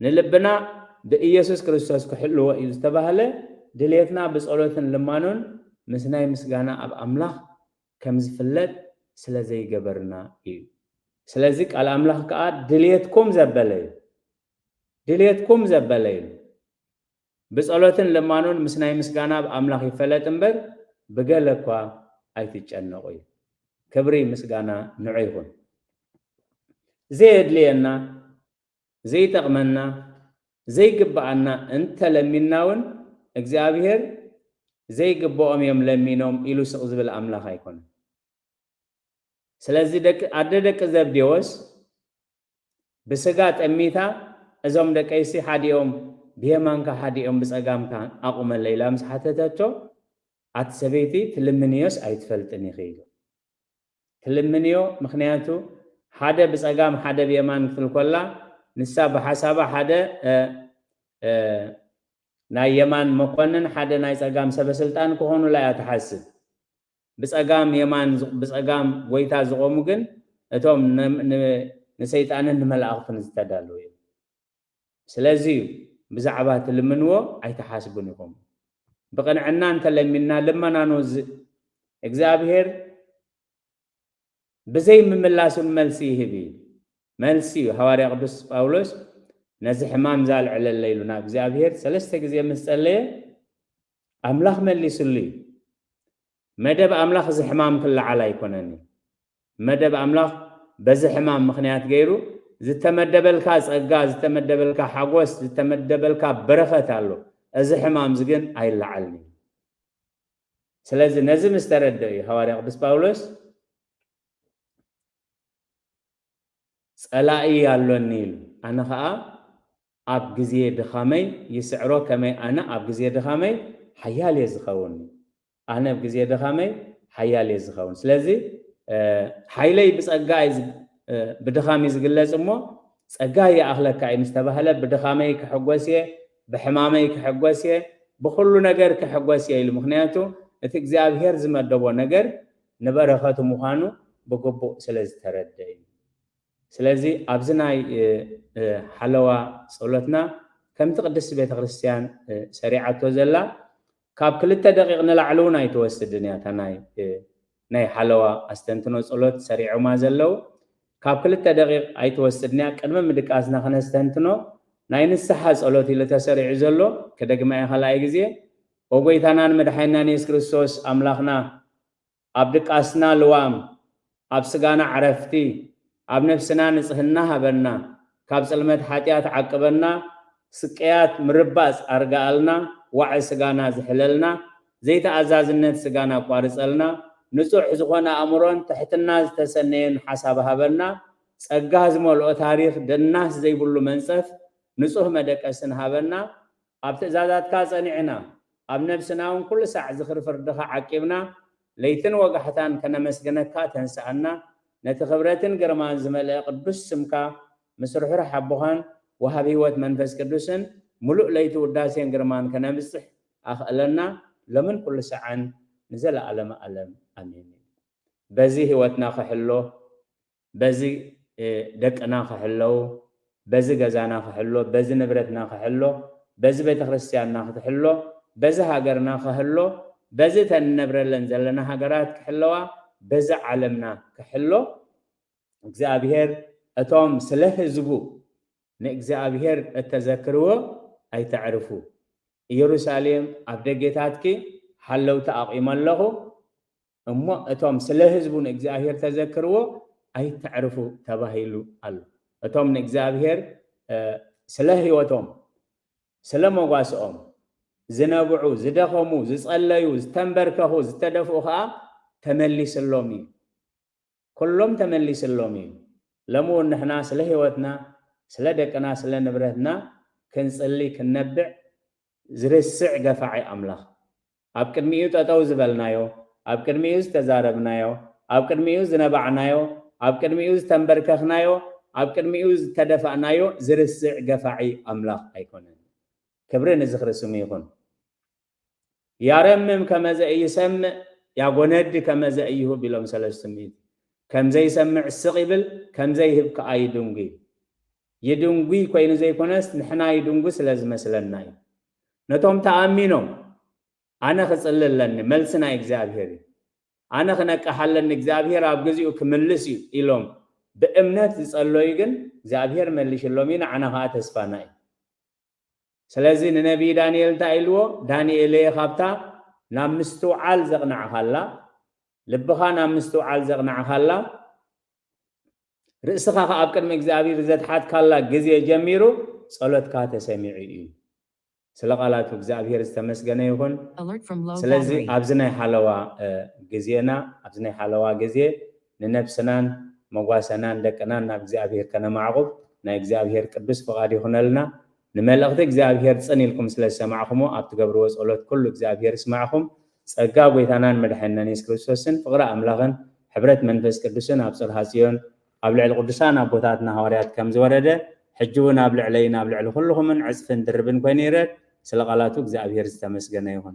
ንልብና ብኢየሱስ ክርስቶስ ክሕልዎ እዩ ዝተባህለ ድልየትና ብጸሎትን ልማኖን ምስ ናይ ምስጋና ኣብ ኣምላኽ ከም ዝፍለጥ ስለ ዘይገበርና እዩ። ስለዚ ቃል ኣምላኽ ከኣ ድልየትኩም ዘበለ እዩ። ድልየትኩም ዘበለ እዩ። ብጸሎትን ልማኖን ምስ ናይ ምስጋና ኣብ ኣምላኽ ይፈለጥ እምበር ብገለ እኳ ኣይትጨነቑ እዩ። ክብሪ ምስጋና ንዑ ይኹን። ዘየድልየና ዘይጠቕመና ዘይግብኣና እንተለሚንና እውን እግዚኣብሔር ዘይግብኦም እዮም ለሚኖም ኢሉ ስቕ ዝብል ኣምላኽ ኣይኮነን። ስለዚ ደቂ ኣደ ደቂ ዘብዴዎስ ብስጋ ጠሚታ እዞም ደቀይሲ ሓዲኦም ብየማንካ ሓዲኦም ብጸጋምካ ኣቑመለይ ኢላ ምስ ሓተተቶ ኣቲ ሰበይቲ ትልምንዮስ ኣይትፈልጥን ኢኺ ኢሉ። ትልምንዮ ምኽንያቱ ሓደ ብጸጋም ሓደ ብየማን ክትል ኮላ ንሳ ብሓሳባ ሓደ ናይ የማን መኮንን ሓደ ናይ ጸጋም ሰበስልጣን ክኾኑላ እያ ትሓስብ። ብጸጋም የማን ብጸጋም ጎይታ ዝቖሙ ግን እቶም ንሰይጣንን ንመላእኽቱን ዝተዳለዉ እዮም። ስለዚ እዩ ብዛዕባ ትልምንዎ ኣይትሓስቡን ኢኹም። ብቕንዕና እንተለሚንና ልመናኑ እግዚኣብሔር ብዘይ ምምላሱን መልሲ ይህብ እዩ። መልሲ እዩ። ሃዋርያ ቅዱስ ጳውሎስ ነዚ ሕማም ዛልዕለለ ኢሉ ናብ እግዚኣብሔር ሰለስተ ግዜ ምስ ጸለየ ኣምላኽ መሊስሉ እዩ። መደብ ኣምላኽ እዚ ሕማም ክለዓል ኣይኮነን እዩ። መደብ ኣምላኽ በዚ ሕማም ምኽንያት ገይሩ ዝተመደበልካ ጸጋ፣ ዝተመደበልካ ሓጎስ፣ ዝተመደበልካ በረኸት ኣሎ። እዚ ሕማም እዚ ግን ኣይለዓልን እዩ። ስለዚ ነዚ ምስ ተረድኦ እዩ ሃዋርያ ቅዱስ ጳውሎስ ጸላኢ ኣሎኒ ኢሉ። ኣነ ኸኣ ኣብ ግዜ ድኻመይ ይስዕሮ፣ ከመይ ኣነ ኣብ ግዜ ድኻመይ ሓያል እየ ዝኸውን። ኣነ ኣብ ግዜ ድኻመይ ሓያል እየ ዝኸውን። ስለዚ ሓይለይ ብጸጋ እዩ፣ ብድኻም እዩ ዝግለጽ እሞ ጸጋ ይኣኽለካ እዩ ምስ ተባህለ ብድኻመይ ክሕጎስ እየ፣ ብሕማመይ ክሕጎስ እየ፣ ብኹሉ ነገር ክሕጎስ እየ ኢሉ። ምኽንያቱ እቲ እግዚኣብሔር ዝመደቦ ነገር ንበረኸቱ ምዃኑ ብግቡእ ስለ ዝተረደ እዩ። ስለዚ ኣብዚ ናይ ሓለዋ ጸሎትና ከምቲ ቅድስቲ ቤተ ክርስቲያን ሰሪዓቶ ዘላ ካብ ክልተ ደቂቕ ንላዕሊ እውን ኣይትወስድን እያ። እታ ናይ ናይ ሓለዋ ኣስተንትኖ ጸሎት ሰሪዖማ ዘለዉ ካብ ክልተ ደቂቕ ኣይትወስድን እያ። ቅድሚ ምድቃስና ክነስተንትኖ ናይ ንስሓ ጸሎት ኢሉ ተሰሪዑ ዘሎ ክደግማ እየ ካልኣይ ግዜ። ኦ ጎይታናን መድሓይናን የሱስ ክርስቶስ ኣምላኽና ኣብ ድቃስና ልዋም፣ ኣብ ስጋና ዕረፍቲ፣ ኣብ ነፍስና ንጽህና ሃበና፣ ካብ ጽልመት ሓጢኣት ዓቅበና፣ ስቅያት ምርባጽ ኣርግኣልና፣ ዋዒ ስጋና ዝሕለልና፣ ዘይተኣዛዝነት ስጋና ኣቋርጸልና፣ ንጹሕ ዝኾነ ኣእምሮን ትሕትና ዝተሰነየን ሓሳብ ሃበና፣ ጸጋ ዝመልኦ ታሪኽ ደናስ ዘይብሉ መንጸፍ ንጹህ መደቀስን ሃበና፣ ኣብ ትእዛዛትካ ጸኒዕና፣ ኣብ ነብስና እውን ኩሉ ሳዕ ዝኽሪ ፍርድኻ ዓቂብና፣ ለይትን ወጋሕታን ከነመስግነካ ተንስኣና፣ ነቲ ክብረትን ግርማን ዝመልአ ቅዱስ ስምካ ምስ ርሕሩሕ ኣቦኻን ወሃቢ ህይወት መንፈስ ቅዱስን ምሉእ ለይቲ ውዳሴን ግርማን ከነብጽሕ ኣኽእለና፣ ሎምን ኩሉ ሰዓን ንዘለኣለመ ኣለም ኣሜን። በዚ ህይወትና ክሕሎ፣ በዚ ደቅና ክሕለው፣ በዚ ገዛና ክሕሎ፣ በዚ ንብረትና ክሕሎ፣ በዚ ቤተክርስትያንና ክትሕሎ፣ በዚ ሃገርና ክህሎ፣ በዚ ተንነብረለን ዘለና ሃገራት ክሕለዋ፣ በዚ ዓለምና ክሕሎ፣ እግዚኣብሔር እቶም ስለ ህዝቡ ንእግዚኣብሔር እተዘክርዎ ኣይተዕርፉ። ኢየሩሳሌም ኣብ ደጌታትኪ ሓለውቲ ኣቑመ ኣለኹ፣ እሞ እቶም ስለ ህዝቡ ንእግዚኣብሔር ተዘክርዎ ኣይተዕርፉ ተባሂሉ ኣሎ። እቶም ንእግዚኣብሔር ስለ ህይወቶም፣ ስለ መጓስኦም ዝነብዑ፣ ዝደኸሙ፣ ዝጸለዩ፣ ዝተንበርከኹ፣ ዝተደፍኡ ኸኣ ተመሊስሎም እዩ። ኩሎም ተመሊስሎም እዩ። ሎሚ እውን ንሕና ስለ ህይወትና፣ ስለ ደቅና፣ ስለ ንብረትና ክንጽሊ፣ ክንነብዕ ዝርስዕ ገፋዒ ኣምላኽ፣ ኣብ ቅድሚኡ ጠጠው ዝበልናዮ፣ ኣብ ቅድሚኡ ዝተዛረብናዮ፣ ኣብ ቅድሚኡ ዝነባዕናዮ፣ ኣብ ቅድሚኡ ዝተንበርከኽናዮ፣ ኣብ ቅድሚኡ ዝተደፋእናዮ ዝርስዕ ገፋዒ ኣምላኽ ኣይኮነን። ክብሪ ንዝኽሪ ስሙ ይኹን። ያረምም ከመ ዘኢይሰምዕ ያጎነዲ ከመ ዘኢይሁብ ኢሎም ሰለስቱ ምእቲ። ከም ዘይሰምዕ ስቕ ይብል፣ ከም ዘይህብ ከኣ ይድንጉ። ይድንጉ ኮይኑ ዘይኮነስ ንሕና ይድንጉ ስለ ዝመስለና እዩ። ነቶም ተኣሚኖም ኣነ ክጽሊ ኣለኒ፣ መልሲ ናይ እግዚኣብሔር እዩ፣ ኣነ ክነቅሕ ኣለኒ፣ እግዚኣብሔር ኣብ ግዚኡ ክምልስ እዩ ኢሎም ብእምነት ዝጸለዩ ግን እግዚኣብሔር መሊሽሎም እዩ፣ ንዓና ከኣ ተስፋና እዩ። ስለዚ ንነቢይ ዳንኤል እንታይ ኢልዎ? ዳንኤለየ ካብታ ናብ ምስትውዓል ዘቕናዕኻላ፣ ልብኻ ናብ ምስትውዓል ዘቕናዕኻላ፣ ርእስኻ ከኣ ኣብ ቅድሚ እግዚኣብሔር ዘትሓትካላ ግዜ ጀሚሩ ጸሎትካ ተሰሚዑ እዩ። ስለ ቃላቱ እግዚኣብሔር ዝተመስገነ ይኹን። Alert from low ስለዚ battery. ኣብዚ ናይ ሓለዋ እ፣ ግዜና፣ ኣብዚ ናይ ሓለዋ ግዜ ንነብስናን መጓሰናን ደቅናን ናብ እግዚኣብሔር ከነማዕቑብ ናይ እግዚኣብሔር ቅዱስ ፍቓድ ይኹነልና። ንመልእኽቲ እግዚኣብሔር ጽን ኢልኩም ስለ ዝሰማዕኹሞ ኣብ ትገብርዎ ጸሎት ኩሉ እግዚኣብሔር ይስማዕኹም። ጸጋ ጎይታናን መድሓኒናን የሱስ ክርስቶስን ፍቕሪ ኣምላኽን ሕብረት መንፈስ ቅዱስን ኣብ ጽርሃ ጽዮን ኣብ ልዕሊ ቅዱሳን ኣቦታትና ሃዋርያት ከም ዝወረደ ሕጂ እውን ኣብ ልዕለይን ኣብ ልዕሊ ኩልኹምን ዕጽፍን ድርብን ኮይኑ ይረድ። ስለ ቃላቱ እግዚኣብሔር ዝተመስገነ ይኹን።